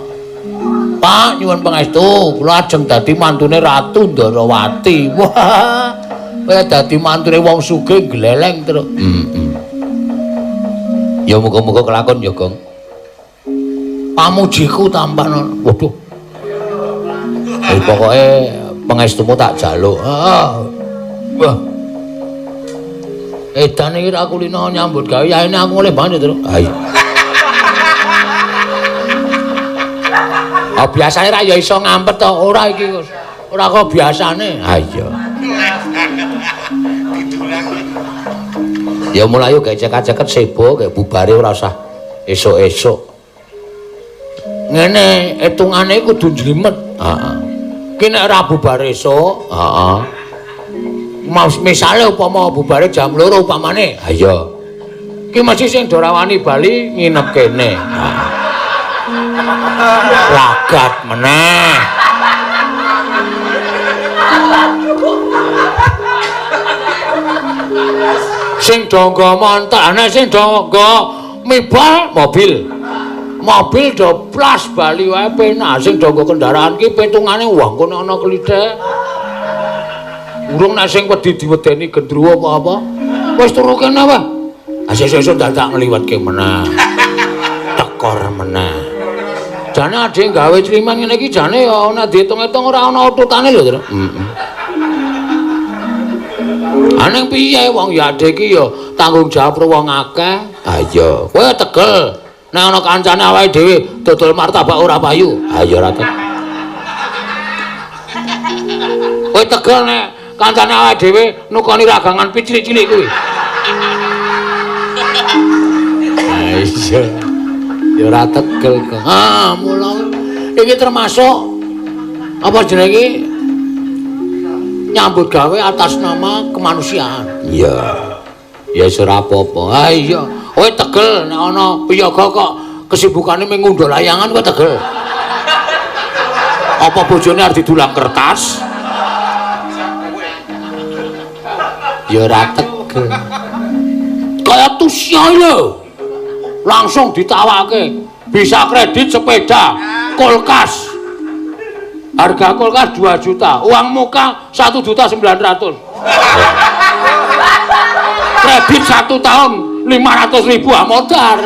Pak nyuwun pangestu, kula ajeng dadi mantune Ratu Ndarawati. Wah, kowe dadi mantune wong sugih gleleng, Tru. Heeh. Ya muga-muga kelakon ya, Gong. Pamujiku tambah. Waduh. Pokoke pangestumu tak jaluk. Heeh. Wah. Edan iki ra kulino nyambut gawe, yaene aku oleh banget, Tru. Ha iya. Ah biasane ra ya iso ngampet to, ora iki ora kok biasane. Ha iya. Ya mulayu gecek-ceket sebo kayak bubare ora usah esuk-esuk. Ngene hitungane kudu njlimet. Heeh. Ki nek ora bubar esuk, heeh. Mas misale upama bubare jam 2 upamane, ha iya. Ki mesti sing do rawani bali nginep kene. Heeh. Lagat meneh. Sing do nggo montor, ana sing do nggo mibal mobil. Mobil do plas bali wae penak. Sing do nggo kendaraan ki pitungane wah kono ana klithek. Urung nek sing wedi diwedeni gendruwo apa-apa. Wis turu kene wae. Ah sesuk dadak ngliwetke meneh. Tekor meneh. Jane adhe gawe climan ngene iki jane ya ana diitung-itung ora ana ututane lho, Tru. Heeh. Aneng piye wong ya adhe iki ya tanggung jawab karo wong akeh. Ha iya, kowe tegel. Nek ana kancane awake dhewe dodol martabak ora payu. Ha iya ora tegel. Kowe tegel nek kancane awake dhewe nukoni ragangan picilik-cilik kuwi. Ha iya. Ya ora tegel kok. Ha mula iki termasuk apa jenenge iki? Nyambut gawe atas nama kemanusiaan. Iya. Ya wis ora apa-apa. Ha iya. Kowe tegel nek ana piyaga kok kesibukane mung ngundha layangan kowe tegel. Apa bojone arep didulang kertas? Ya ora tegel. Kaya tusya lho. Langsung ditawake. Bisa kredit sepeda, kulkas. Harga kulkas 2 juta, uang muka 1.900.000. Kredit 1 tahun 500.000 modal.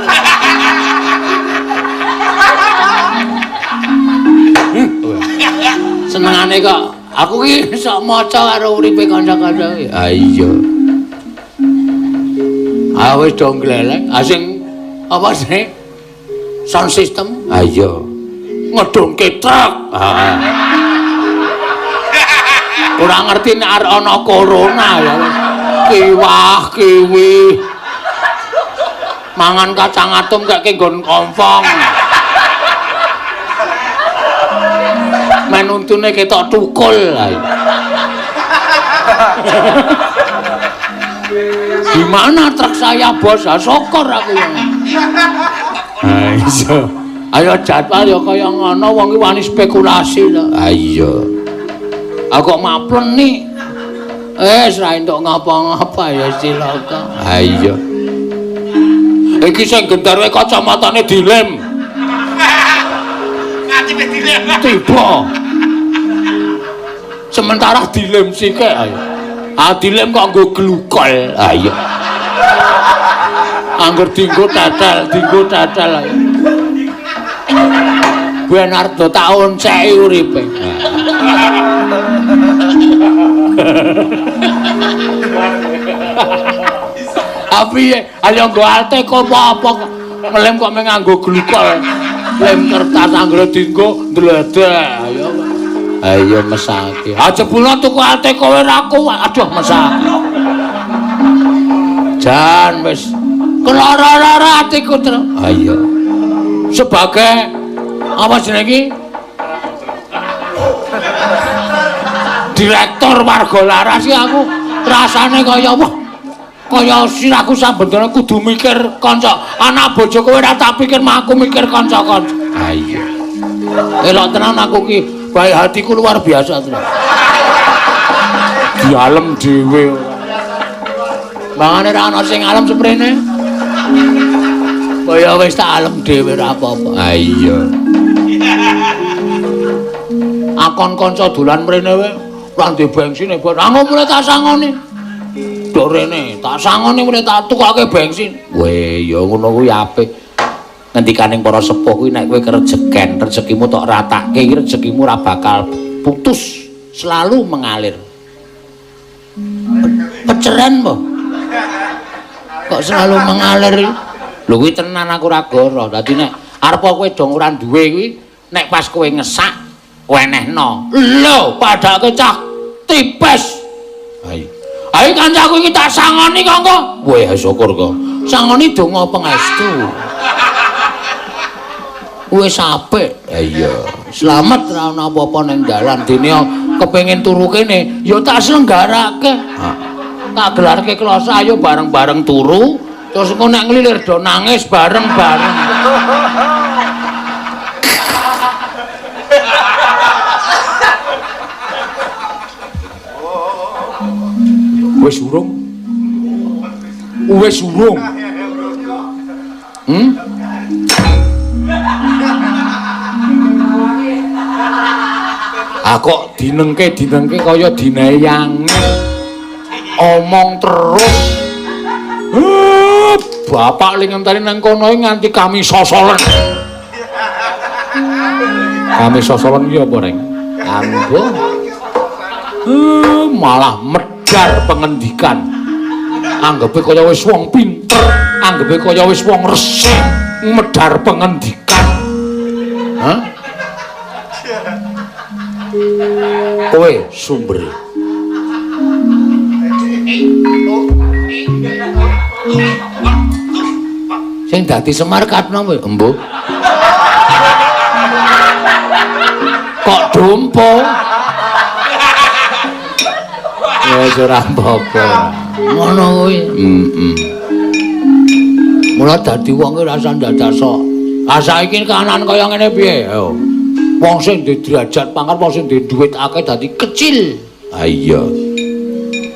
Senengane kok aku ki sok maca karo uripe kanca-kanca. Ha iya. Ah wis do gleleng, ah sing apa sih? Sound system. Ha iya. Ngedungke truk. Heeh. Ora ngerti nek arep ana corona ya. Kiwah kiwi. Mangan kacang atom kek nggon kompong. Menuntune ketok tukul. Gimana truk saya bos? Syukur aku ya. Ha iya. Ayo jadwal ya kaya ngono wong iki wani spekulasi to. Ha iya. Aku kok maplen nih. Wis ra entuk ngapa-ngapa ya cilaka. Ha iya. Iki sing gendarwe kacamatane dilem. Ngatipe dilem. Tiba. Sementara dilem sithik ayo. Ah dilem kok nggo glukol. Ha iya. Angger dinggo tetel, dinggo tetel ayo. Benardo tak onceki uripe. Tapi ayo nggo alte kok apa ngelem kok mung nganggo glukol. Lem kertas anggere dinggo ndledek. Ayo. Ayo mesake. Ah jebulna tuku alte kowe ra kuat. Aduh mesake. Jan wis kelara-lara atiku terus. Ayo. Sebagai apa jenenge iki? Direktur Warga Laras iki aku rasane kaya wah kaya sirahku saben kudu mikir kanca. Anak bojo kowe ora tak pikir mah aku mikir kanca-kanca. Ha iya. Elok tenan aku ki, baik hatiku luar biasa tenan. Dialem dhewe ora. Mangane ra ana sing alem seprene. Kaya wis tak alem dhewe ora apa-apa. Ha iya. Akon kanca dolan mrene wae ora ndek bensin e, Bos. Aku mulai tak sangoni. Dok rene, tak sangoni mulai tak tukake bensin. Weh, ya ngono kuwi apik. Ngendikaning para sepuh kuwi nek kowe kerejeken, rezekimu tok ratake iki rezekimu ora bakal putus, selalu mengalir. Peceren po. Kok selalu mengalir iki? Lho kuwi tenan aku ora goro. Dadi nek arep kowe dong ora duwe kuwi nek pas kowe ngesak wenehno. Lho, padake cah tipes. Ayo. Ayo kancaku iki tak sangoni kok engko. Weh, syukur kok. Sangoni donga pangestu. Wis apik. Ha iya. Slamet ra ono apa-apa ning dalan dene kepengin turu kene ya tak selenggarake. Tak gelarke kloso ayo bareng-bareng turu. Terus engko nek nglilir do nangis bareng-bareng. Wis urung. Wis urung. Ah kok dinengke-dinengke kaya dineyangi. Omong terus. Bapak li ngenteni nang kono nganti kami sosolen. Kami sosolen ki apa, Reng? Ambo. Malah medar pengendikan. Anggepe kaya wis wong pinter, anggepe kaya wis wong resik, medar pengendikan. Hah? Kowe sumbere. Sing dadi Semar katno kowe, embuh. Kok dompo? Wis ora apa-apa. Ngono kuwi. Heeh. Mula dadi wong ki rasa ndadak sok. Ah saiki kahanan kaya ngene piye? Ayo. Wong sing duwe derajat pangkat, wong sing duwe duit akeh dadi kecil. Ha iya.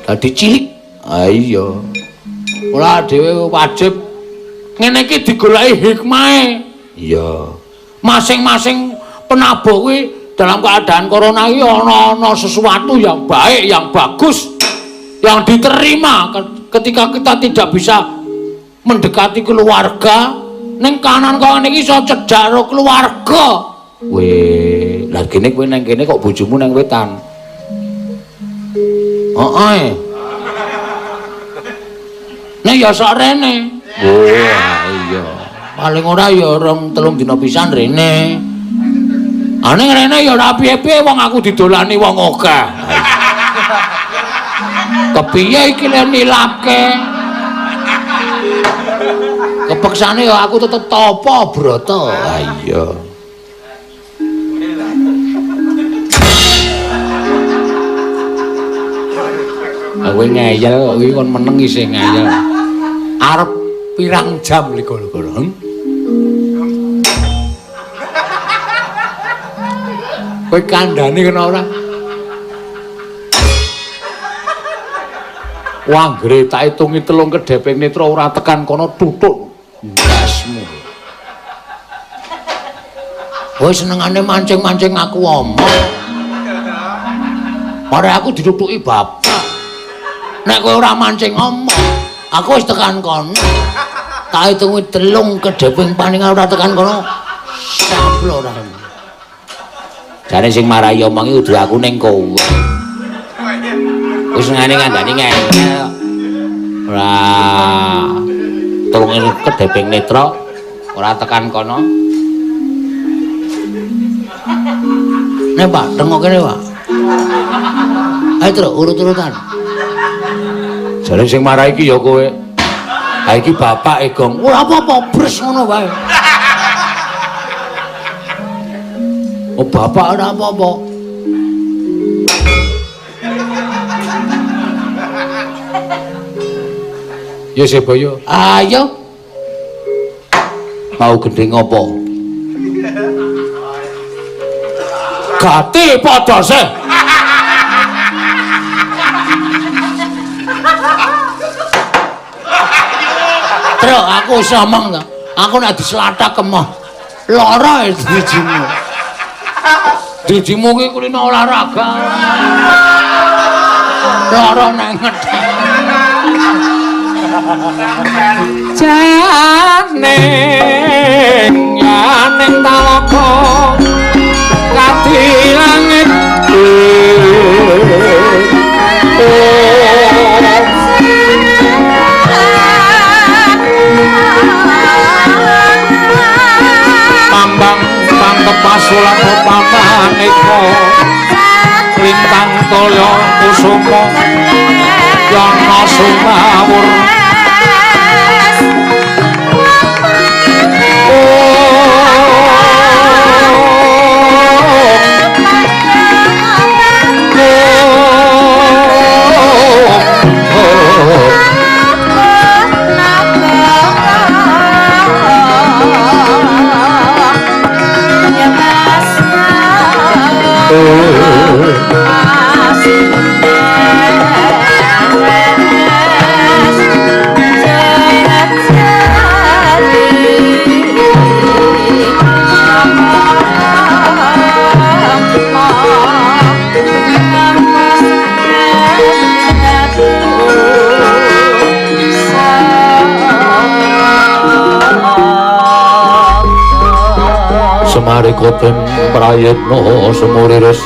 Dadi cilik. Ha iya. Mula dhewe wajib ngene iki digoleki hikmahe. Iya. Masing-masing penabuh kuwi dalam keadaan corona iki ana-ana sesuatu yang baik, yang bagus, yang diterima ketika kita tidak bisa mendekati keluarga. Ning kanan kok ngene iki iso cedhak karo keluarga. Weh, lah kene kowe nang kene kok bojomu nang wetan. Heeh. Nek ya sok rene. Oh, iya. Paling ora ya 2-3 dina pisan rene. Ane rene ya ora piye-piye wong aku didolani wong akeh. Kepiye iki le nilapke? Kepeksane ya aku tetep tapa brata. Ha iya. Kowe ngeyel kok iki kon meneng isih ngeyel. Arep pirang jam liko-liko? Kowe kandhane kena ora? Wah, anggere tak itungi 3 kedheping netra ora tekan kono tutuk ndasmu. Kowe senengane mancing-mancing aku omong. Mare aku ditutuki bapak. Nek kowe ora mancing omong, aku wis tekan kono. Tak itungi 3 kedheping paningan ora tekan kono. Samplo ora. Jane sing marai omong iki kudu aku ning kowe. Wis ngene ngandani ngene. Ora tulunge kedheping netra ora tekan kono. Nek Pak, tengok kene, Pak. Ayo terus urut-urutan. Jane sing marai iki ya kowe. Ha iki bapak e, Gong. Ora apa-apa, bres ngono wae. Oh, bapak ora apa-apa. Ya Seboyo, ayo. Mau gendheng apa? Gati padha sih. Truk aku wis omong to. Aku nek diselathak kemoh. Lara drijimu. Drijimu ki kulino olahraga. Lara nek ngethek. Janing yaning talaga kadi langit. Mambang pantepasulan pamaneka lintang toya kusuma yana sumawur. Semarikoten prayitna semuriris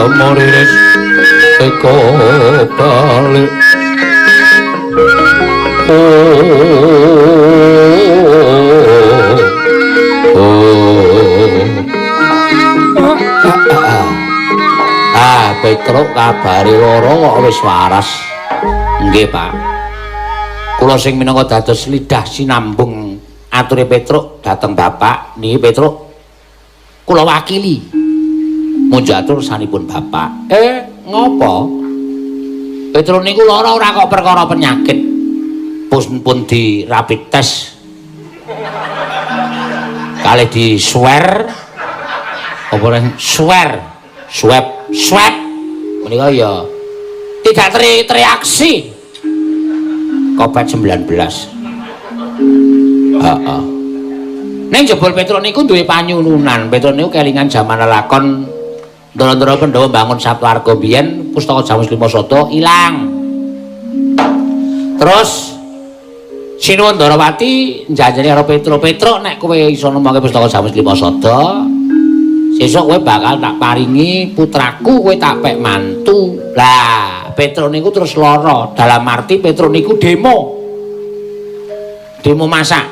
semuriris teko balik. Ah, Petruk kabare lara kok wis waras. Nggih, Pak. Kula sing minangka dados lidah sinambung ature Petruk dhateng Bapak niki Petruk kula wakili. Munjuk atur sanipun bapak. Ngopo? Petruk niku lara ora kok perkara penyakit. Pun di rapid test. Kali di swear apa ren swear, swab, swab. Menika ya tidak teriaksi. Covid-19. Heeh. Ning jebul Petruk niku duwe panyununan. Petruk niku kelingan jaman lelakon Ndara-ndara Pandhawa mbangun Saptwarga biyen pustaka Jamus Lima Sada ilang. Terus Sinuwun Ndarawati njanjeni karo Petruk, "Petruk nek kowe iso nemokke pustaka Jamus Lima Sada, sesuk kowe bakal tak paringi putraku, kowe tak pek mantu." Lah, Petruk niku terus lara. Dalam arti Petruk niku demo. Demo masak.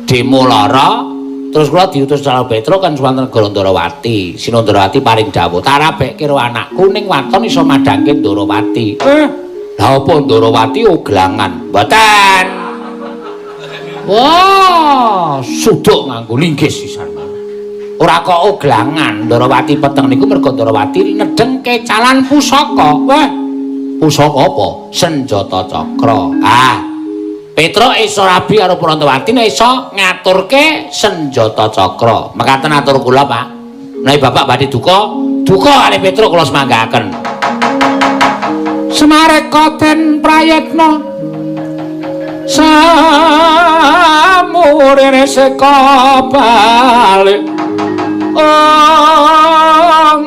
Demo lara. Terus kula diutus karo Petruk kan suwanten negara Ndarawati. Sinuwun Ndarawati paring dawuh, "Tak rabekke karo anakku ning waton iso madhangke Ndarawati." Lah apa Ndarawati oglangan? Mboten. Wah, suduk nganggo linggis sisan. Ora kok oglangan, Ndarawati peteng niku mergo Ndarawati nedheng kecalan pusaka. Wah, pusaka apa? Senjata cakra. Ah. Petruk iso rabi karo Prantawati nek iso ngaturke senjata cakra. Mekaten atur kula, Pak. Menawi bapak badhe duka, duka kalih Petruk kula semanggaaken. Semareka den prayitna samurene seka balik. Ong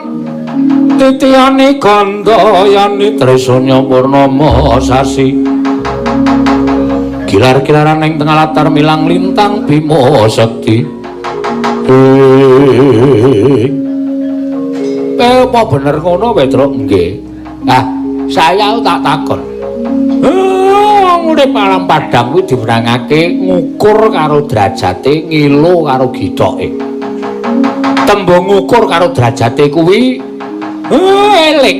titiyani gandayani trisanya purnama sasi. Kilar-kilaran ing tengah latar milang lintang Bima Sakti. Apa bener ngono Petruk? Nggih. Ah, saya tak takon. Urip alam padang kuwi dimenangake ngukur karo derajate, ngilo karo githoke. Tembung ngukur karo derajate kuwi eling.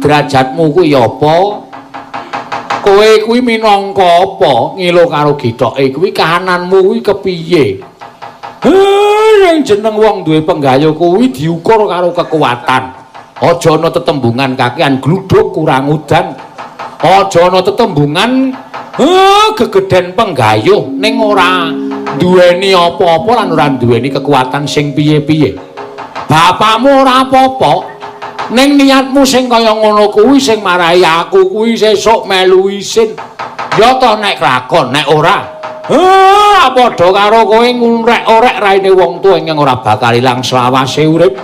Derajatmu kuwi apa? Kowe kuwi minangka apa? Ngilo karo githoke kuwi kahananmu kuwi kepiye? Ning jeneng wong duwe penggayo kuwi diukur karo kekuatan. Aja ana tetembungan kakean gluduk kurang udan. Aja ana tetembungan gegeden penggayuh ning ora duweni apa-apa lan ora duweni kekuatan sing piye-piye. Bapakmu ora apa-apa. Ning niatmu sing kaya ngono kuwi sing marahi aku kuwi sesuk melu isin. Ya toh nek kelakon, nek ora. Padha karo kowe ngurek-orek raine wong tuwa ingkang ora bakal ilang selawase urip.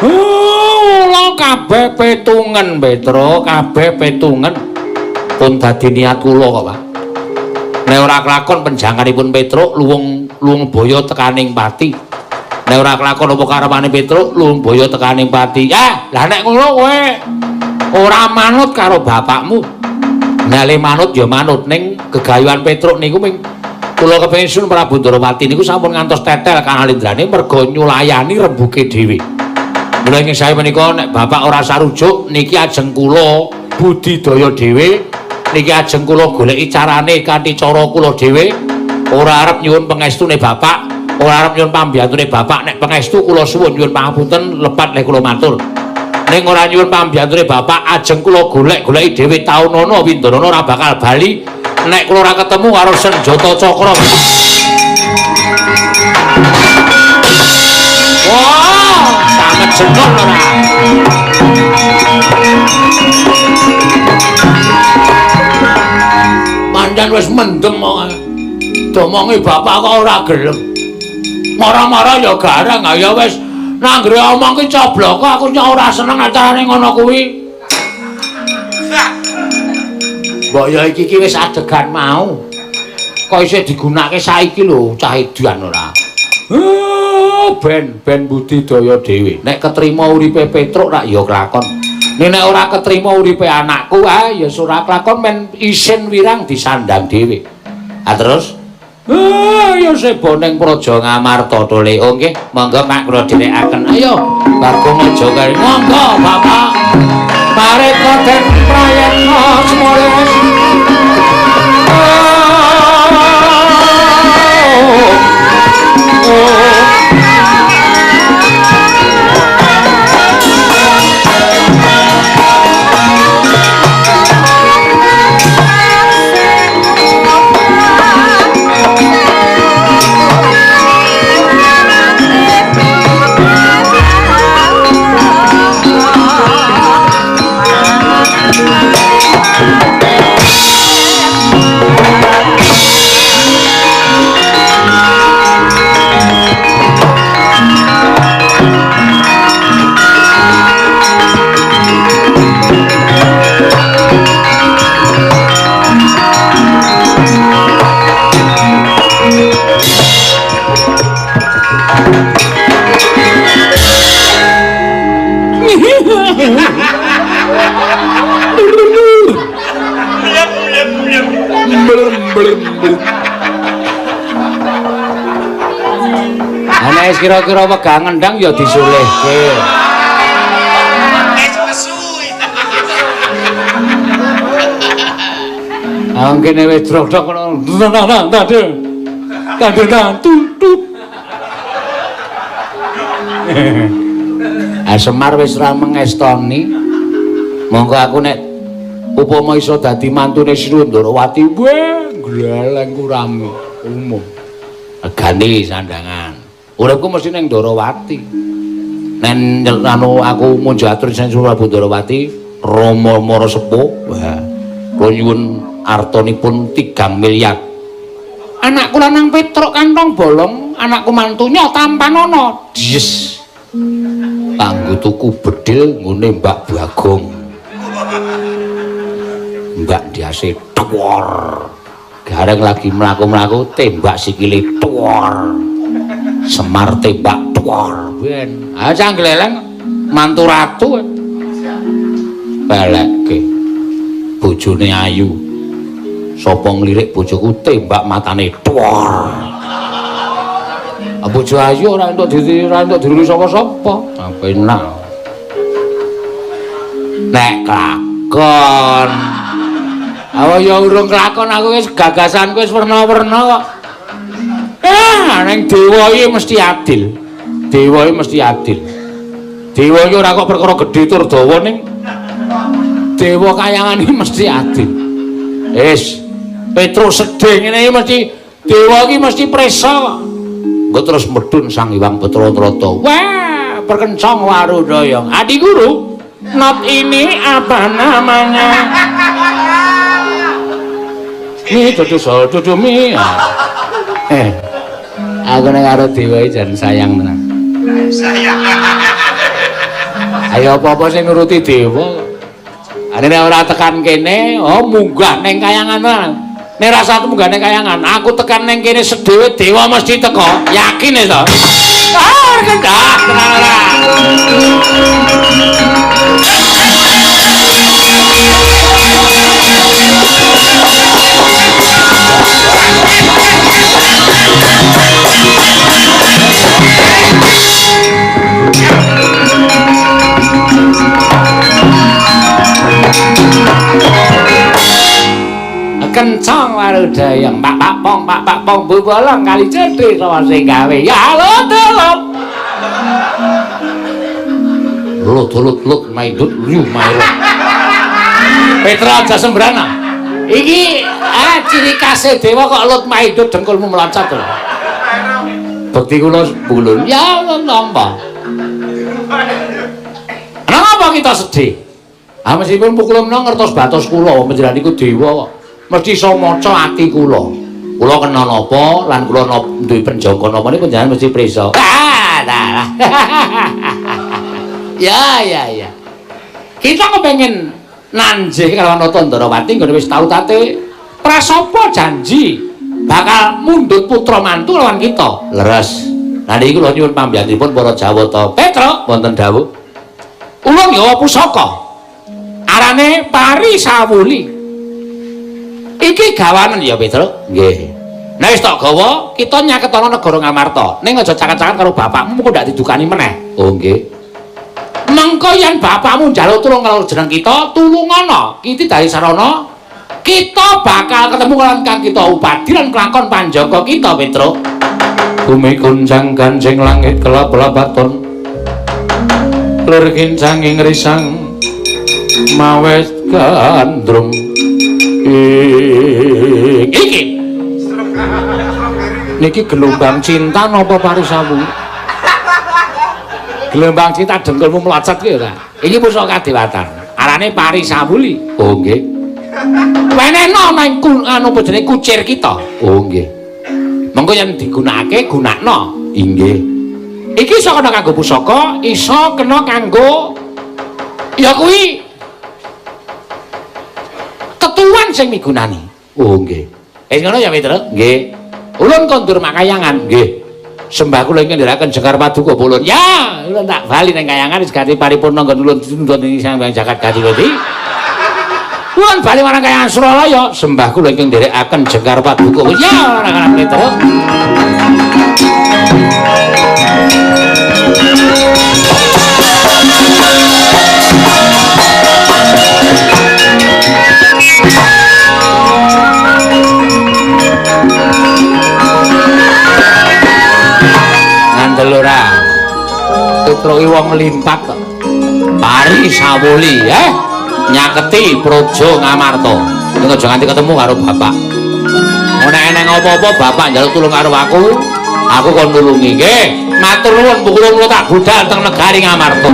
Kula kabeh petungen, Petruk, kabeh petungen. Pun dadi niat kula kok, Pak. Nek ora kelakon penjangkanipun Petruk luwung luwung boyo tekaning pati. Nek ora kelakon apa karepane Petruk luwung boyo tekaning pati. Ah, lah nek ngono kowe ora manut karo bapakmu. Nek le manut ya manut ning gegayuhan Petruk niku ming kula kepengin Sun Prabu Ndarawati niku sampun ngantos tetel kanalindrane merga nyulayani rembuke dhewe. Mula ing saya menika nek bapak ora sarujuk niki ajeng kula budidaya dhewe, niki ajeng kula goleki carane kanthi cara kula dhewe. Ora arep nyuwun pengestune bapak, ora arep nyuwun pambiyantune bapak. Nek pengestu kula suwun nyuwun pangapunten lepat lek kula matur. Ning ora nyuwun pambiyantune bapak, ajeng kula golek-goleki dhewe taunana windanana ora bakal bali nek kula ora ketemu karo senjata cakra. Wah, sangat jeneng ora. Pancen wis mendem kok. Domongi bapak kok ora gelem. Mara-mara ya garang, ya wis nanggre omong ki coblok aku nyok ora seneng acarane ngono kuwi. Mbok ya iki ki wis adegan mau. Kok isih digunakake saiki lho cah edan ora. Ben budidaya dhewe. Nek ketrima uripe Petruk rak ya kelakon. Nek ora ketrima uripe anakku, ah ya ora kelakon men isin wirang disandang dhewe. Ah terus ya sebo ning Praja Ngamarta tole. Oh nggih, monggo Pak kula dherekaken. Ayo, Bagong aja kare. Monggo Bapak. Mareka den prayetna semare. Ana wis kira-kira wegah ngendang ya disulihke. Wis nesu. Ah kene wis drok-drok ngono. Nang nang nang. Nang tutut. Ah Semar wis ra mengestoni. Monggo aku nek upama iso dadi mantune Sri Ndorowati, weh gleleng kurang umum. Ganti sandangan. Uripku mesti ning Ndorowati. Nek anu aku munjuk atur sing Prabu Ndorowati, Rama Mara Sepuh, wah, kula nyuwun artanipun 3 miliar. Anakku lanang Petruk kantong bolong, anakku mantunya tampanana. Yes. Kanggo tuku bedil nggone Mbak Bagong. Mbak Diase tuwor. Gareng lagi mlaku-mlaku tembak sikile tuwor. Semar tembak tuwor. Ben, ah cah gleleng mantu ratu. Balekke. Bojone ayu. Sapa nglirik bojoku tembak matane tuwor. Bojo ayu ora entuk diruli sapa-sapa. Penak. Nek kelakon. Awa ya urung kelakon aku wis gagasanku wis werna-werna kok. Ning dewa iki mesti adil. Dewa iki mesti adil. Dewa iki ora kok perkara gedhe tur dawa ning dewa kayangan iki mesti adil. Wis, Petruk sedih ngene iki mesti dewa iki mesti presa kok. Engko terus medhun Sang Hyang Petra Trata. Wah, perkencong Warudaya. Adi guru, not ini apa namanya? Mi dudu sol dudu mi. Aku nek karo dewa iki jan sayang tenan. Sayang. Ayo apa-apa sing nuruti dewa. Ane nek ora tekan kene, oh munggah ning kayangan tenan. Nek rasa aku munggah ning kayangan, aku tekan ning kene sedhewe dewa mesti teko. Yakin e to? Ah, kendak tenan ora. Kencong Warudaya, pak pak pong pak pak pong bu bolong kali cedhe sapa sing gawe ya lut lut lut lut lut maidut liu mairo. Petra aja sembrana iki ciri khase dewa kok lut maidut dengkulmu meloncat lho. Bekti kula bulun ya nampa. Kenapa kita sedih? Ah meskipun pukul menawa ngertos batos kula panjenengan niku dewa kok. Mesti iso maca ati kula. Kula kena napa lan kula duwe penjaga napa niku panjenengan mesti prisa. Ah, lah. Ya, ya, ya. Kita kepengin nanjih kalawan Nata Ndorowati nggone wis tau tate prasapa janji bakal mundhut putra mantu lawan kita. Leres. Lah niki kula nyuwun pambiyantunipun para Jawata. Petruk wonten dawuh. Ulun gawa pusaka. Arane Parisawuli. Iki gawanen ya Petruk? Nggih. Nek wis tak gawa, kita nyaketana negara Ngamarta. Ning aja caket-caket karo bapakmu kok ndak didukani meneh. Oh nggih. Mengko yen bapakmu njaluk tulung karo jeneng kita, tulungana. Iki dari sarana kita bakal ketemu karo kang kita upadi lan kelakon panjaka kita Petruk. Bumi goncang ganjing langit kelap-lapaton. Lir kincang ing risang mawet gandrung. Iki niki gelombang cinta napa Parisawu? Gelombang cinta dengkulmu melocot ki ora? Iki pusaka kadewatan. Arane Parisawuli. Oh nggih. Wenehno nang anu apa jenenge kucir kita. Oh nggih. Mengko yen digunakake gunakno. Inggih. Iki iso kena kanggo pusaka, iso kena kanggo ya kuwi tetuan sing migunani. Oh nggih. Wis ngono ya Petruk? Nggih. Ulun kondur makayangan. Nggih. Sembah kula ingkang ndherekaken Jengkar Paduka ulun. Ya, ulun tak bali ning kayangan wis gati paripurna nggon ulun ditundhun ing Sang Hyang Jagat Gatiwati. Ulun bali marang kayangan Suralaya, sembah kula ingkang ndherekaken Jengkar Paduka. Ya, ora kana Petruk. Kandel ora. Petro iki wong limpat kok. Pari sawuli, nyaketi Praja Ngamarta. Ning aja nganti ketemu karo bapak. Nek eneng apa-apa bapak njaluk tulung karo aku, aku kon nulungi nggih. Matur nuwun kula tak budal teng negari Ngamarta.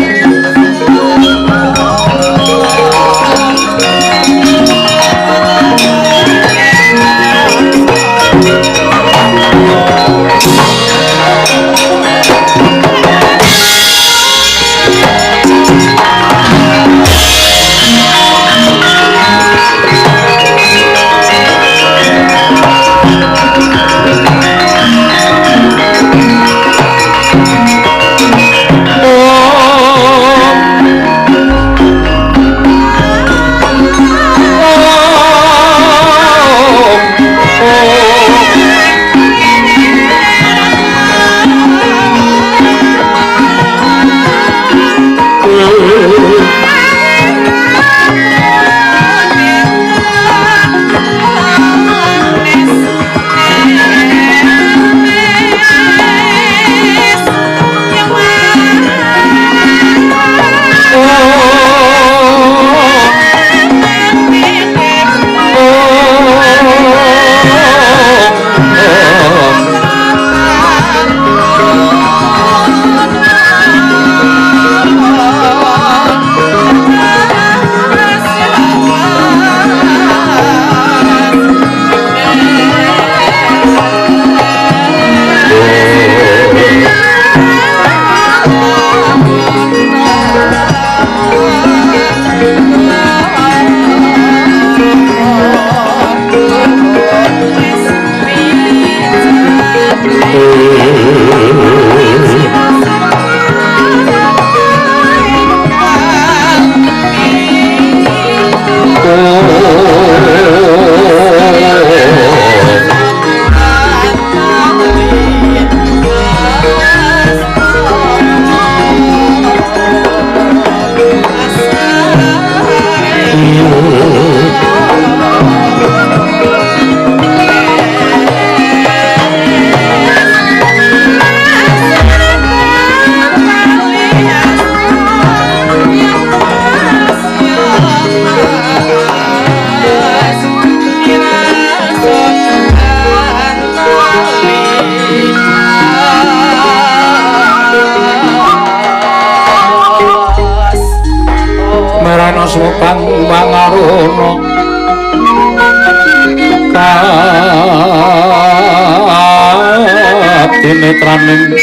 Kanetraning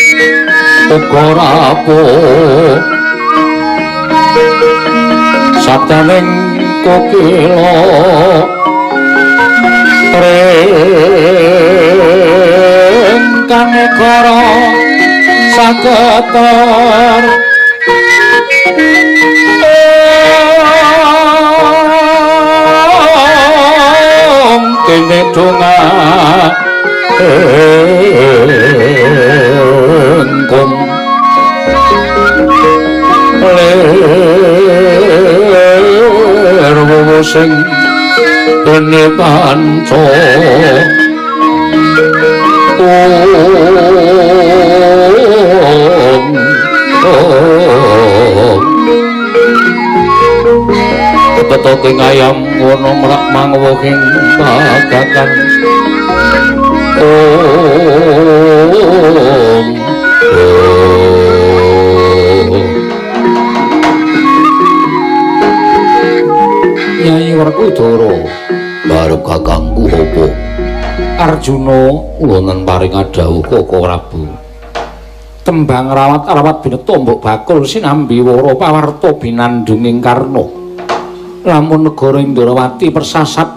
uga rapuh sabdaning kokila ring kanegara saketer kene donga engkong lir wowo sing dene panca Betoking ayam wono mrak mangwoking pagakan. Om Nyai Werkudara barep kakangku apa Arjuna ulonan paring dawuh Koko Prabu. Tembang rawat-rawat bineta mbok bakul sinambi wara pawarta binandunging karna. Lamun negara Indrawati persasat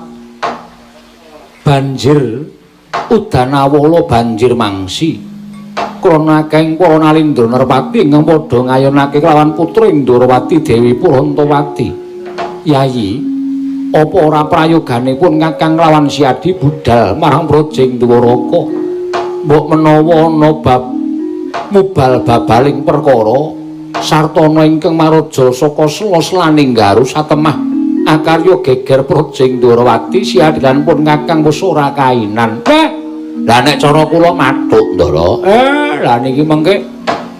banjir udanawala banjir mangsi. Krana akehing para nalindra nerpati ingkang padha ngayunake kelawan putra Indrawati Dewi Purantawati. Yayi, apa ora prayoganipun kakang lawan Siadi budal marang Praja Dwaraka? Mbok menawa ana bab mubal babaling perkara sartana ingkang maraja saka sela-selaning garu satemah akarya geger Praja Ndrawati siadilan pun kakang wis ora kainan. Lah nek cara kula mathuk, Ndara. Lah niki mengke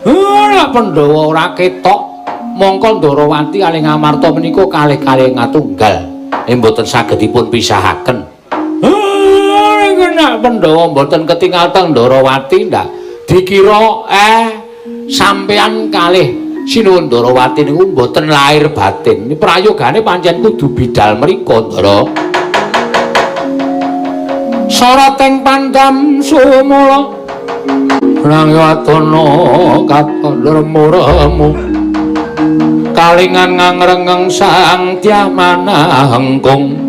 ora Pandhawa ora ketok mongko Ndarawati kalih Ngamarta menika kalih-kalih ngatunggal. Mboten saged dipun pisahaken. Niku nek Pandhawa mboten ketingal teng Ndarawati ndak dikira sampean kalih Sinuwun Ndarawati niku mboten lahir batin. Prayogane pancen kudu bidal mriko, Ndara. Sarating pandam sumula nang watana katon remu-remu kalingan ngangrengeng sang Tyamanahengkung.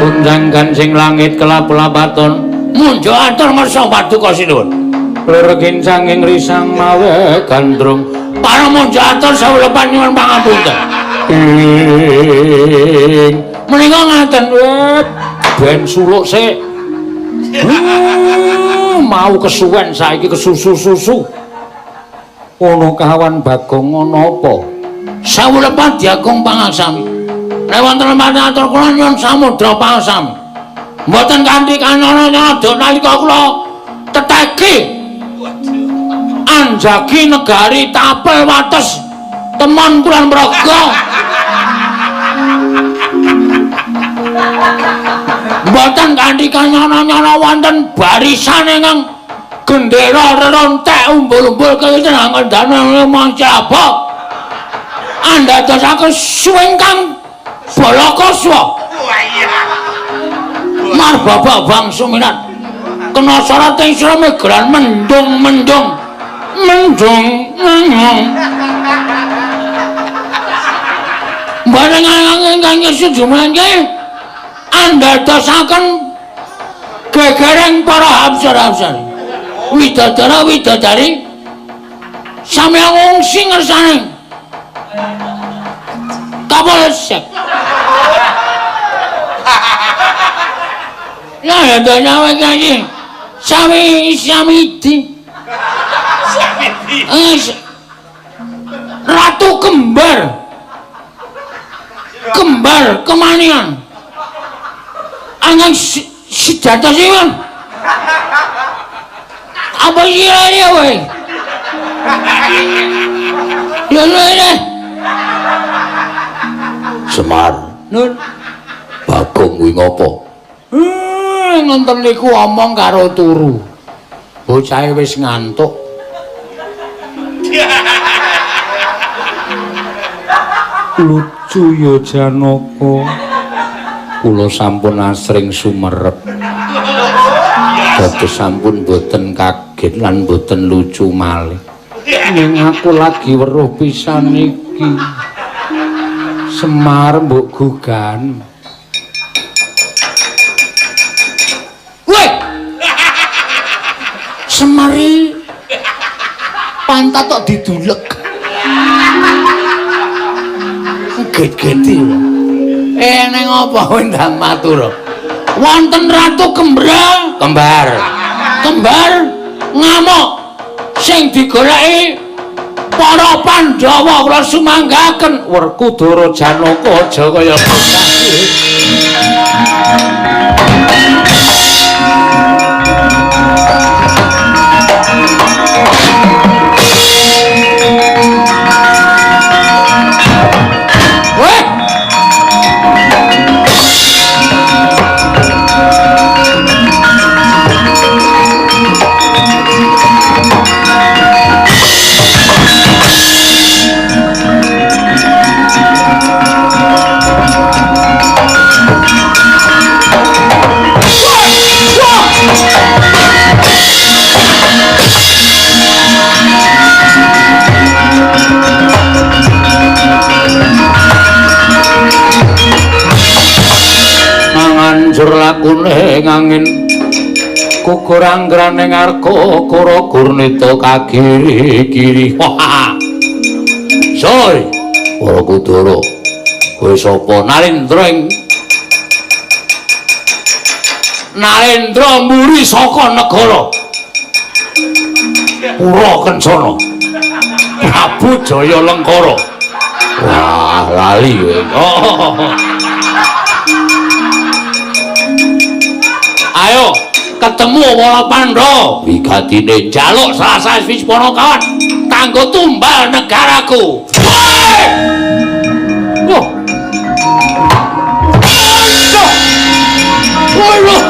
Gunjang gancing langit kelap-lapaton munjo atur ngersa paduka sinuwun. Lir kincang ing risang mawe gandrung para munjo atur sawulepan nyuwun pangapunten. Ing menika ngaten ben suluk sik. Mau kesuwen saiki kesusu-susu. Ana kawan Bagong ana apa? Sawulepan diagung pangaksami. Nek wonten lemah atur kula nyuwun samudra pangaksami. Mboten kanthi kanana nyadha nalika kula teteki anjagi negari tapel wates temon kulon mraga. Mboten kanthi kanana-nyana wonten barisan ingkang gendera rerontek umbul-umbul kaya ngandane mancaba. Andhadosaken suwingkang Balakaswa. Marbabak bangsa minat kena syarat ing sira megeran mendung-mendung mendung mendung. Bareng ingkang sujumangke andhadosaken gegereng para apsara-apsari widadara widadari sami ngungsi ngersane kapal siap. Ya ya nyawa iki sami samiti. Samiti. Ratu kembar. Kembar kemanian. Angin sejatosipun. Apa sirane kowe? Lho lho. Semar. Nun. Bagong kuwi ngopo? Ngonten niku omong karo turu. Bocahe wis ngantuk. Lucu ya Janaka. Kula sampun asring sumerep. Dados sampun boten kaget lan boten lucu malih. Ning aku lagi weruh pisan iki. Semar mbok gugan. Woi. Semari pantat tok didulek. Get-geti. Neng apa ndang matur. Wonten Ratu Kembra, kembar. Kembar ngamuk sing digoleki para Pandhawa kula sumanggaken. Werkudara Janaka aja kaya bocah. Manganjur lakune ngangin Gugur anggraning arka kara gurnita kagiri-giri. Soy, Werkudara. Kowe sapa? Narendra ing Narendra mburi saka negara Pura Kencana. Prabu Jaya Lengkara. Wah, lali kowe. Oh. Ayo ketemu para Pandhawa. Wigatine njaluk salah Wismana kawan kanggo tumbal negaraku. Wah. Aduh.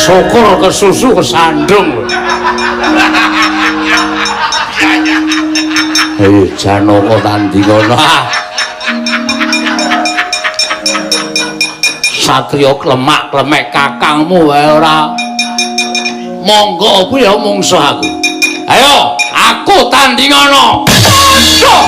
Syukur kesusu kesandung. Hei Janaka tandingono. Satriya klemak-klemek kakangmu wae ora. Monggo kuwi ya mungsuh aku. Ayo, aku tandingono. Aduh.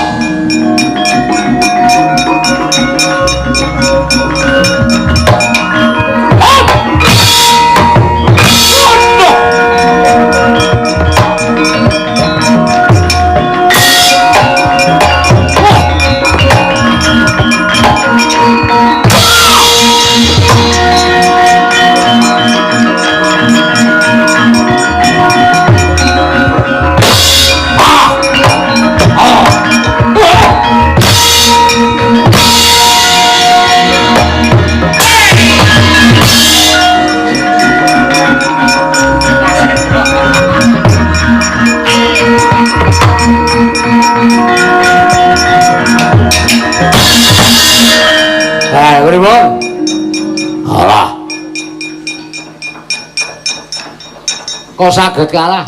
Alah. Kok saged kalah?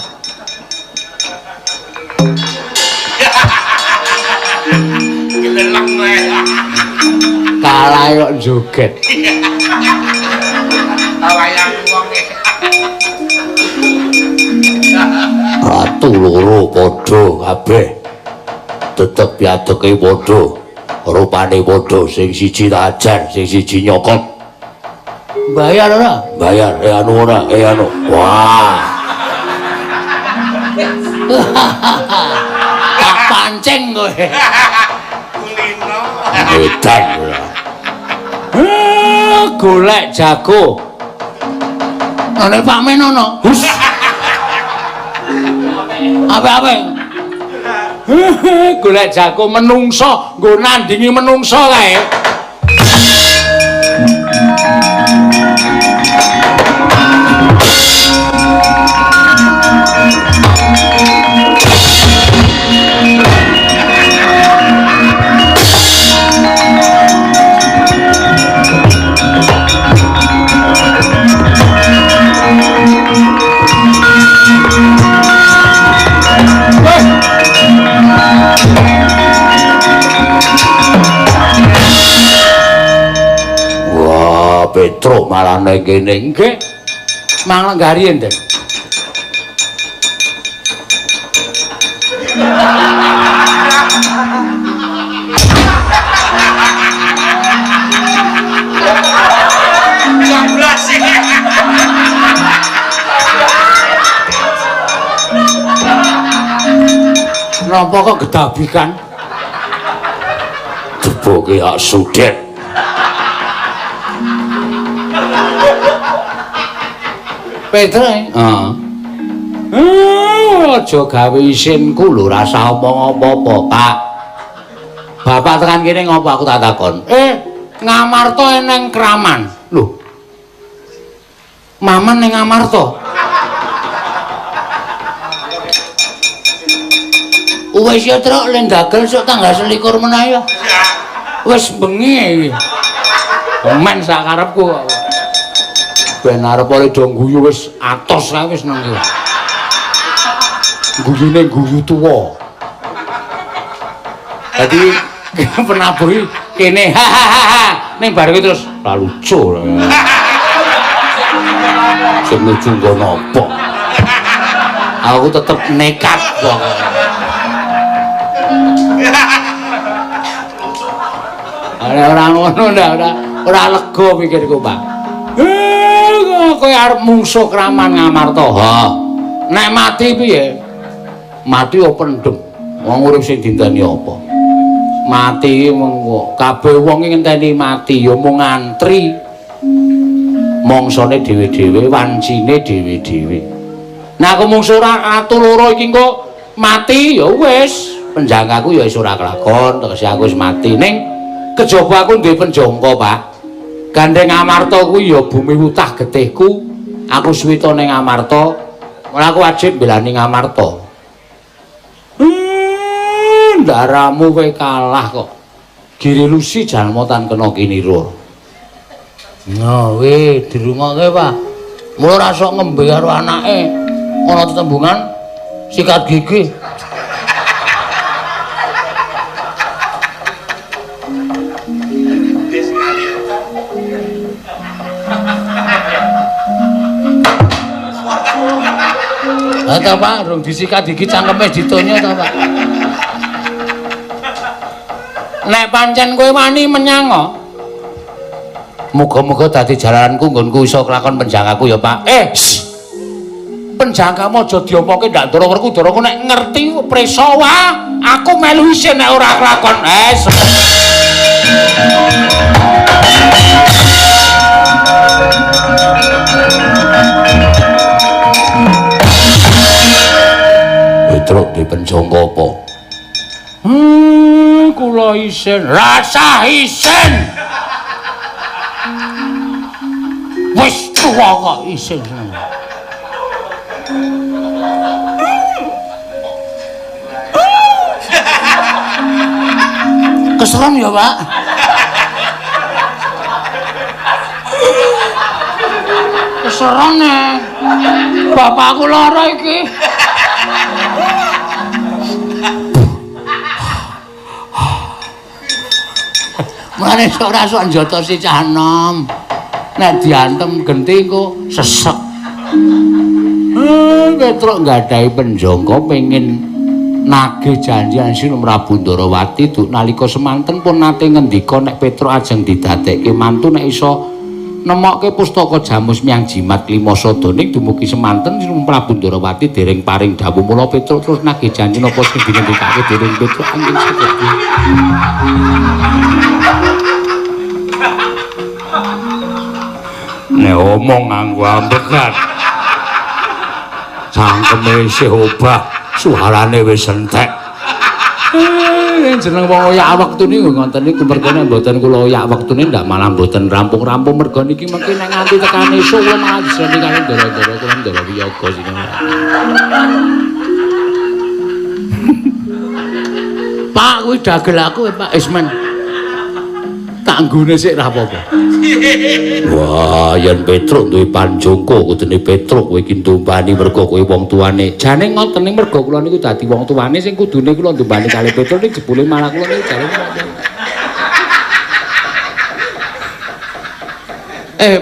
Gelelek kowe. Kalah kok joget. Wayang wong e. Ratu loro padha kabeh. Tetep yateke padha. Rupane padha, sing siji tajar, sing siji nyokot. Bayar ora? Bayar. Anu ora? Anu. Wah. Tak pancing kowe. Kulino. Edan ora. Golek jago. Nane Pak Menono. Hus. Ape-ape. Golek jago menungso, nggo nandingi menungso kae. Wah, Petruk malah nang kene. Nggih. Manglenggari enten. Napa kok gedabikan? Jeboke hak sudet. Petruk. Heeh. Aja gawe isinku lho, rasa omong apa-apa, Pak. Bapak tekan kene ngopo aku tak takon. Ngamarta eneng Kraman. Lho. Maman ning Ngamarta. Wis ya, Truk, le ndagel sok tanggal 21 meneh ya. Wis bengi iki. Men sak karepku kok. Ben arep oleh do guyu wis atos kae wis nang iki. Guyune guyu tuwa. Dadi penabuh kene ha ha ha ning bar kuwi terus la lucu. Sing lucu nggo napa? Aku tetep nekat kok. Ora ngono ndak ora lega pikirku, Pak. Kowe arep mungsuh Kraman Ngamarta. Ha. Nek mati piye? Mati yo pendem. Wong urip sing dinteni apa? Mati mengko kabeh wong iki ngenteni mati ya mung ngantri. Mongsone dhewe-dhewe, wancine dhewe-dhewe. Nek aku mungsuh ratu loro iki engko mati ya wis, penjangkaku ya wis ora kelakon, tegese aku wis mati. Ning kejaba aku duwe penjangka, Pak. Gandeng Amarta kuwi ya bumi wutah getihku. Aku suwita ning Amarta, ora aku wajib mbelani Ngamarta. Ndaramu kowe kalah kok. Giri Lusi jalma tan kena kinira. Nah, weh dirungokke, Pak. Mula ora sok ngembe karo anake. Ana tetembungan sikat gigi. Lah ta, Pak, rung disikat gigi cangkeme ditonyo ta, Pak. Nek pancen kowe wani menyang, muga-muga dadi jalanku nggonku iso kelakon penjangkaku ya, Pak. Penjangkamu aja diomongke ndak Ndara Werkudara nek ngerti preso wae, aku melu isin nek ora kelakon. Petruk di penjangka apa? Kula isin. Rasah isin. Wis tuwa kok isin. Keserem ya, Pak. Keserem e. Bapakku lara iki. Mulane sok ora sok njotosi cah enom. Nek diantem genti engko sesek. Petruk nggadahi penjangka pengin nagih janji Sinun Prabu Ndarawati duk nalika semanten pun nate ngendika nek Petruk ajeng didadekke mantu nek iso nemokke pustaka Jamus Miang Jimat Lima Sada ning dumugi semanten Sinun Prabu Ndarawati dereng paring dawuh mula Petruk terus nagih janji napa sing dingendikake dening Petruk angin seperti. Nek omong nganggo ambekan. Cangkeme isih obah, suarane wis entek. Jeneng wong oyak wektu niku ngoten niku mergo nek mboten kula oyak wektune ndak malah mboten rampung-rampung mergo niki mengki nek nganti tekan esuk kula malah diseni kali ndara-ndara kula ndara wiyaga sing. Pak kuwi dagel aku Pak Isman. Tak nggone sik ra apa-apa. Wah, yen Petruk duwe panjangka kudune Petruk kowe iki ndumbani mergo kowe wong tuane. Jane ngoten ning mergo kula niku dadi wong tuane sing kudune kula ndumbani kali Petruk ning jebule malah kula niku jane.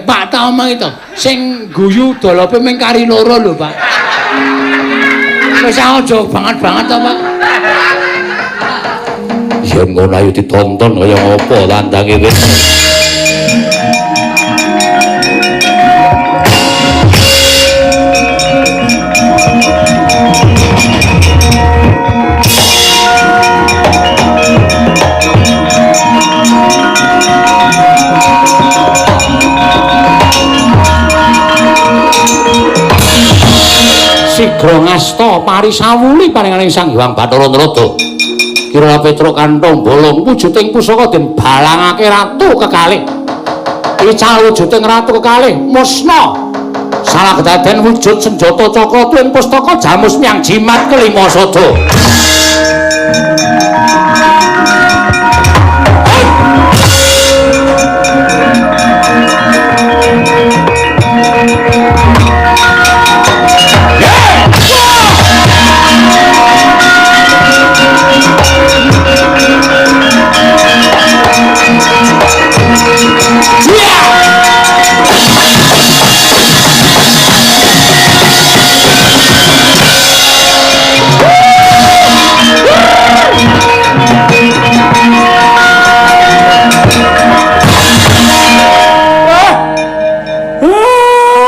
Pak tak omong itu, sing guyu dolope mung kari loro lho, Pak. Wis aja banget-banget to, Pak. Yen ngono ayo ditonton kaya ngopo tandange wis. Sigra ngasta parisawuli paringaning Sang Hyang Bathara Narada. Kira Petruk kanthong bolong wujuding pusaka den balangake ratu kekalih. Ical wujuding ratu kekalih musna. Salah kedaden wujud senjata cakra tuwin pustaka jamus miang jimat kelima sada.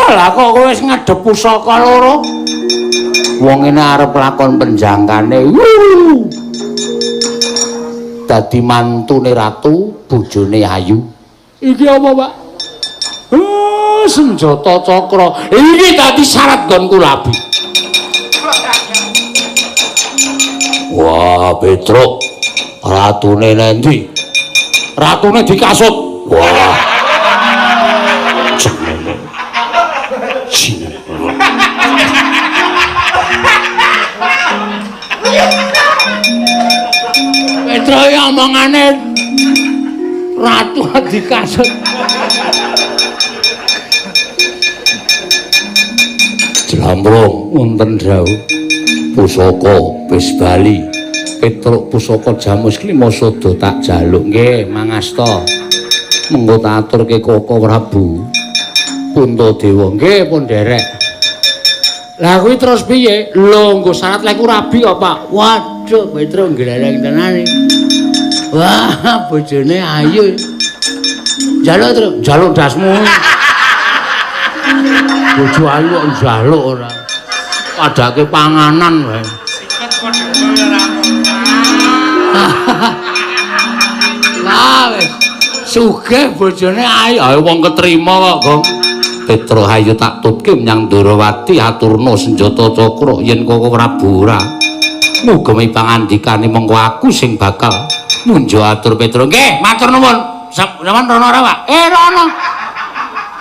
Lah kok kowe wis ngadhep pusaka loro? Wong ngene arep lakon penjangkane. Dadi mantune ratu, bojone ayu. Iki apa, Pak? Senjata cakra. Iki dadi syarat nggonku rabi. Wah, Petruk. Ratune nendi? Ratune dikasut. Wah. Jenenge. Petruk iki omongane ratu dikasut. Jlambrung wonten dawuh pusaka wis bali. Petruk pusaka jamus klima sada tak jaluk. Nggih, mangasta. Mengko tak aturke Koko Prabu Puntadewa. Nggih, pun derek. Lah kuwi terus piye? Lho, nggo syarat lek rabi kok, Pak. Waduh, Petruk nglereng tenan iki. Wah, bojone ayu. Njaluk terus, njaluk dasmu. Bojo ayu kok njaluk ora. Padake panganan wae. Sikat padha kaya ora. Lah wis sugih bojone ayu. Ayo wong ketrima kok, Gong. Petruk ayo tak tutke menyang Ndorowati aturna senjata cakra yen Koko Prabu ora mugemi pangandikane mengko aku sing bakal munjo atur Petruk. Nggih, matur nuwun. Sampeyan rono ora, Pak? Rono.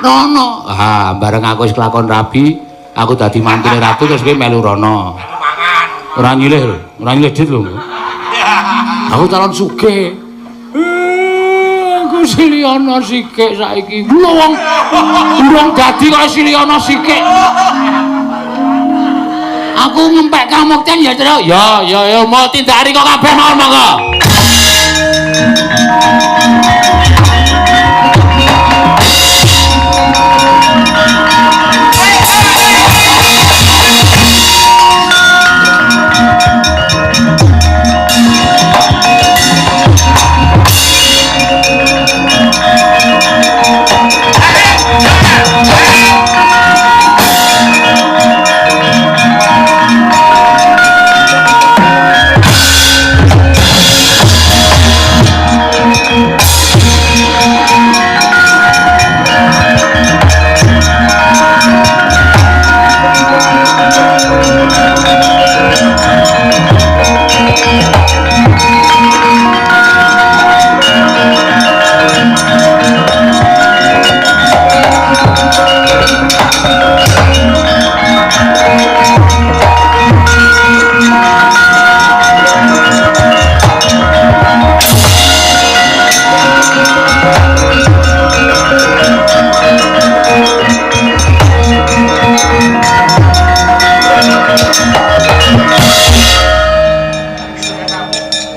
Rono. Ah, bareng aku wis kelakon rabi, aku dadi mantune ratu terus kowe melu rono. Mangan. Ora nyilih lho, ora nyilih dit lho. Aku calon sugih. Aku Siliana sikik saiki. Lho wong urung dadi kok Siliana sikik. Aku ngempek kamukten ya, Truk. Ya, ya, ya, mau tindakari kok kabeh mawon monggo.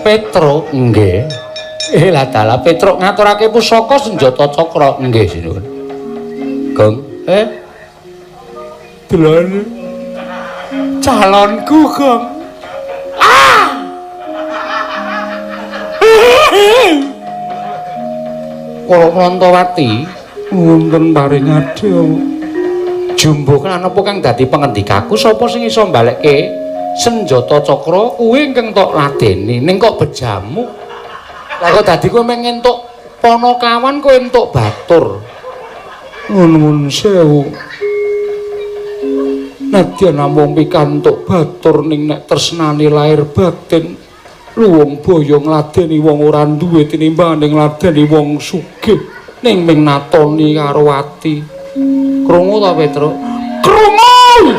Petruk nggih. Lah dalah Petruk ngaturake pusaka senjata cakra. Nggih, sinuwun. Gong, Delane. Calonku, Gong. Ah! Kala Mlantawati wonten paring adya. Jumbuh lan apa kang dadi pengendikaku sapa sing iso mbalekke senjata cakra kuwi ingkang tok ladeni ning kok bejamu. Lah kok dadi kowe mung entuk panakawan kowe entuk batur. Nuwun sewu. Nadyan namung pikantuk batur ning nek tresnane lair batin, luwung boyo ngladeni wong ora duwe tinimbang ngladeni wong sugih ning ming natoni karo ati. Krungu ta, Petruk? Krungu!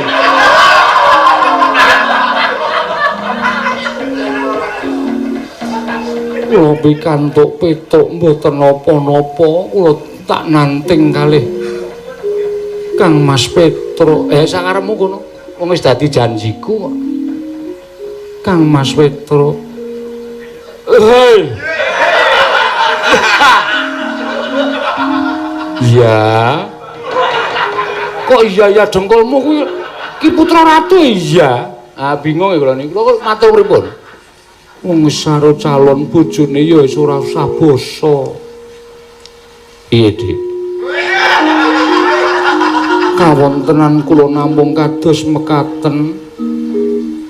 Kula pikantuk Petruk mboten napa-napa, kula tak nanting kalih Kang Mas Petruk. Sakarepmu kono. Wong wis dadi janjiku kok. Kang Mas Petruk. Hei. Iya. Kok iya ya dengkulmu kuwi ki putra ratu iya. Ah bingung ya kula niku. Kula kok matur pripun? Wong wis karo calon bojone ya wis ora usah basa. Piye, Dik? Kawontenan kula namung kados mekaten.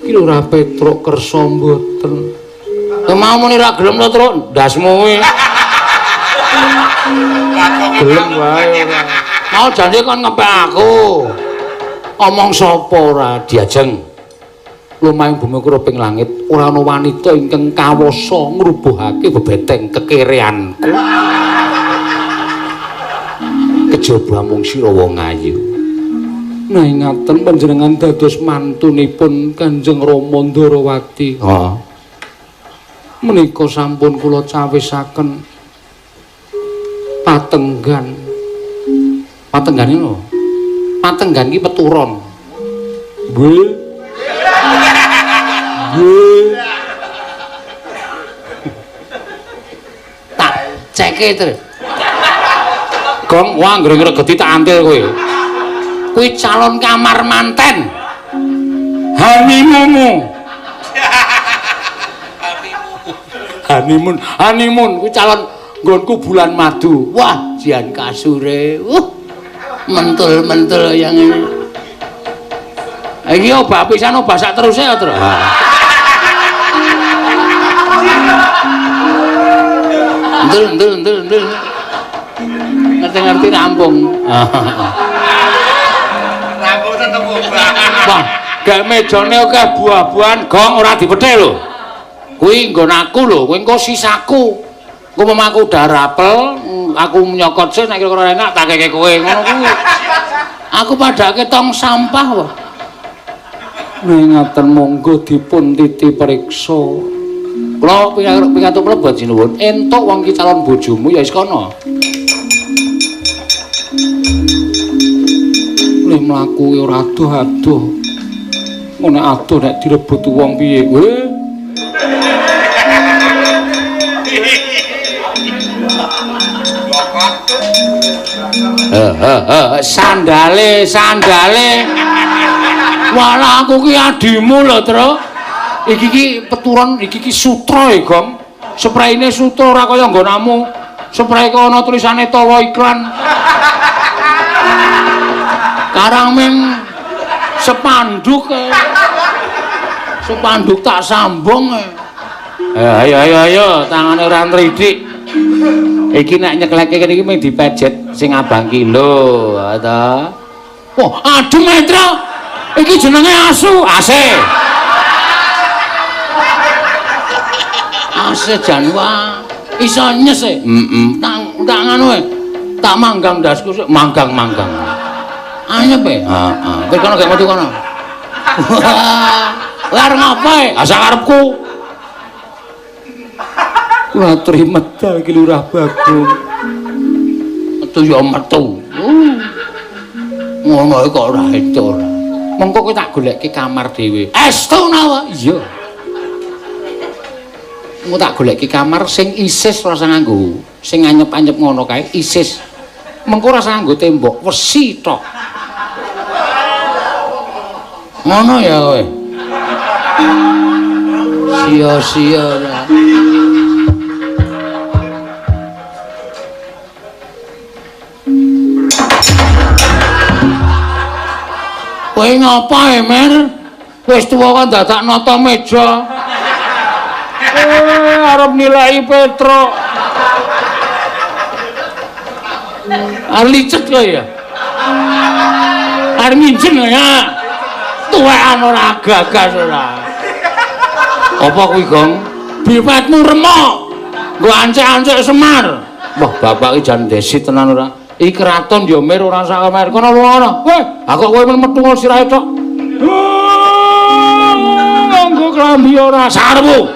Ki Lurah Petruk kersa mboten. Mau muni ra gelem to, Truk? Ndasmu kuwi. Gelem wae ora. Mau janji kon ngepek aku. Omong sapa ora diajeng. Lumahing bumi kuruping langit ora ana wanita ingkang kawasa ngrubuhake bebeteng kekereanku. Kejaba mung sira wong ayu. Nah ingaten panjenengan dados mantunipun Kanjeng Rama Ndarawati. Heeh. Menika sampun kula cawisaken patenggan. Patenggane lho. Patenggan ki peturon. Nggih. Nggih. Tak ceke terus. Gong, wah anggere ngregeti tak antil kowe. Kuwi calon kamar manten. Honeymoonmu. Honeymoon, honeymoon kuwi calon nggonku bulan madu. Wah, jian kasure. Mentul-mentul yang ini. Iki obah pisan obah sak teruse ya, Tru. Entul, entul, entul, entul. Ngerti-ngerti rampung. Rampung tetep obah. Wah, gak mejane akeh buah-buahan gong ora dipethik lho. Kuwi nggon aku lho, kuwi engko sisaku. Engko mamaku udah rapel, aku nyokot sih nek kira-kira enak tak keke kowe ngono kuwi. Aku padake tong sampah wah. Ngaten monggo dipun titi periksa. Kula pikantuk mlebet sinuwun. Entuk wong ki calon bojomu ya wis kono. Le mlaku ora adoh-adoh. Ngono adoh nek direbut wong piye kowe? Sandale, sandale. Walah aku ki adimu lho, Tru. Iki ki peturon, iki ki sutra e, Gong. Spreine sutra ora kaya nggonamu. Sprei kok ana tulisane tawa iklan. Karang ming spanduk. Spanduk tak sambung. Ayo ayo ayo, tangane ora nridik. Iki nek nyekleke kene iki mung dipejet sing abang ki lho, ta. Wah, adem Tru. Iki jenenge asu, AC. AC jan wah. Iso nyes e. Heeh. Tak ngono e. Tak manggang ndasku sik, manggang-manggang. Anyep e. Heeh. Kowe kono gak metu kono. Lah arep ngapa e? Ah sakarepku. Kula aturi medal ki Lurah Bagong. Metu ya metu. Ngono kok ora itu ora. Mengko kowe tak golekke kamar dhewe. Estu nawa? Iya. Engko tak golekke kamar sing isis ora usah nganggo. Sing anyep-anyep ngono kae isis. Mengko ora usah nganggo tembok, wesi tok. Ngono ya kowe. Sia-sia ora. Kowe ngapa, Mer? Wis tuwa kok dadak nata meja. Arep nilai Petruk. Arep licet kowe ya. Arep nginjen ya. Tuwekan ora gagas ora. Apa kuwi, Gong? Bipetmu remuk. Nggo ancek-ancek Semar. Wah, bapak iki jan desit tenan ora. Iki kraton ya mir ora sak mer. Kono ngono. Weh, aku kowe metu sirahe tok. Nganggo klambi ora sarwu.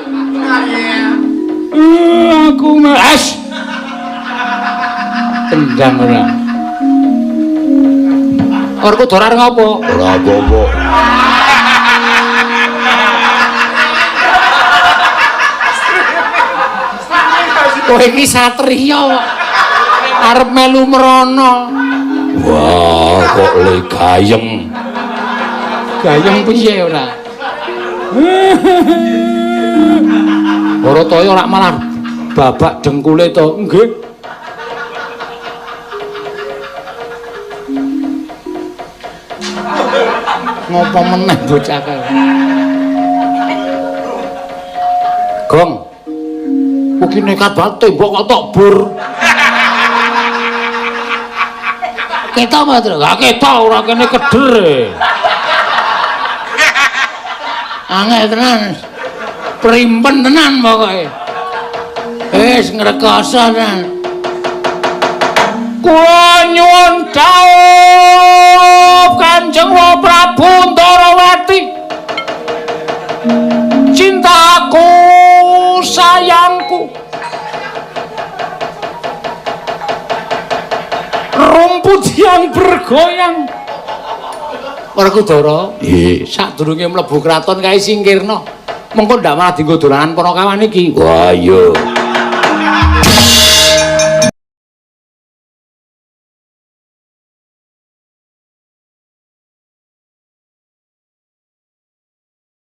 Aku es. Tendang ora. Werkudara arep ngopo? Ora apa-apa. Kowe iki satriya kok. Arep melu mrono. Wah, kok le gayeng. Gayeng piye ora? Barataya ora malah babak dengkule to. Nggih. Ngopo meneh bocah kae? Gong. Kuwi nekat banget tembok kok tok bur. Ketok apa, Tru? Lah ketok ora kene keder. Angel tenan. Primpen tenan pokoke. Wis ngrekoso tenan. Kula nyuwun dhawuh Kanjeng Prabu Ndarawati. Cintaku, sayangku. Rumput yang bergoyang. Werkudara, Nggih. Sadurunge mlebu kraton kae singkirna. Mengko ndak malah dienggo dolanan Panakawan iki. Wah, iya.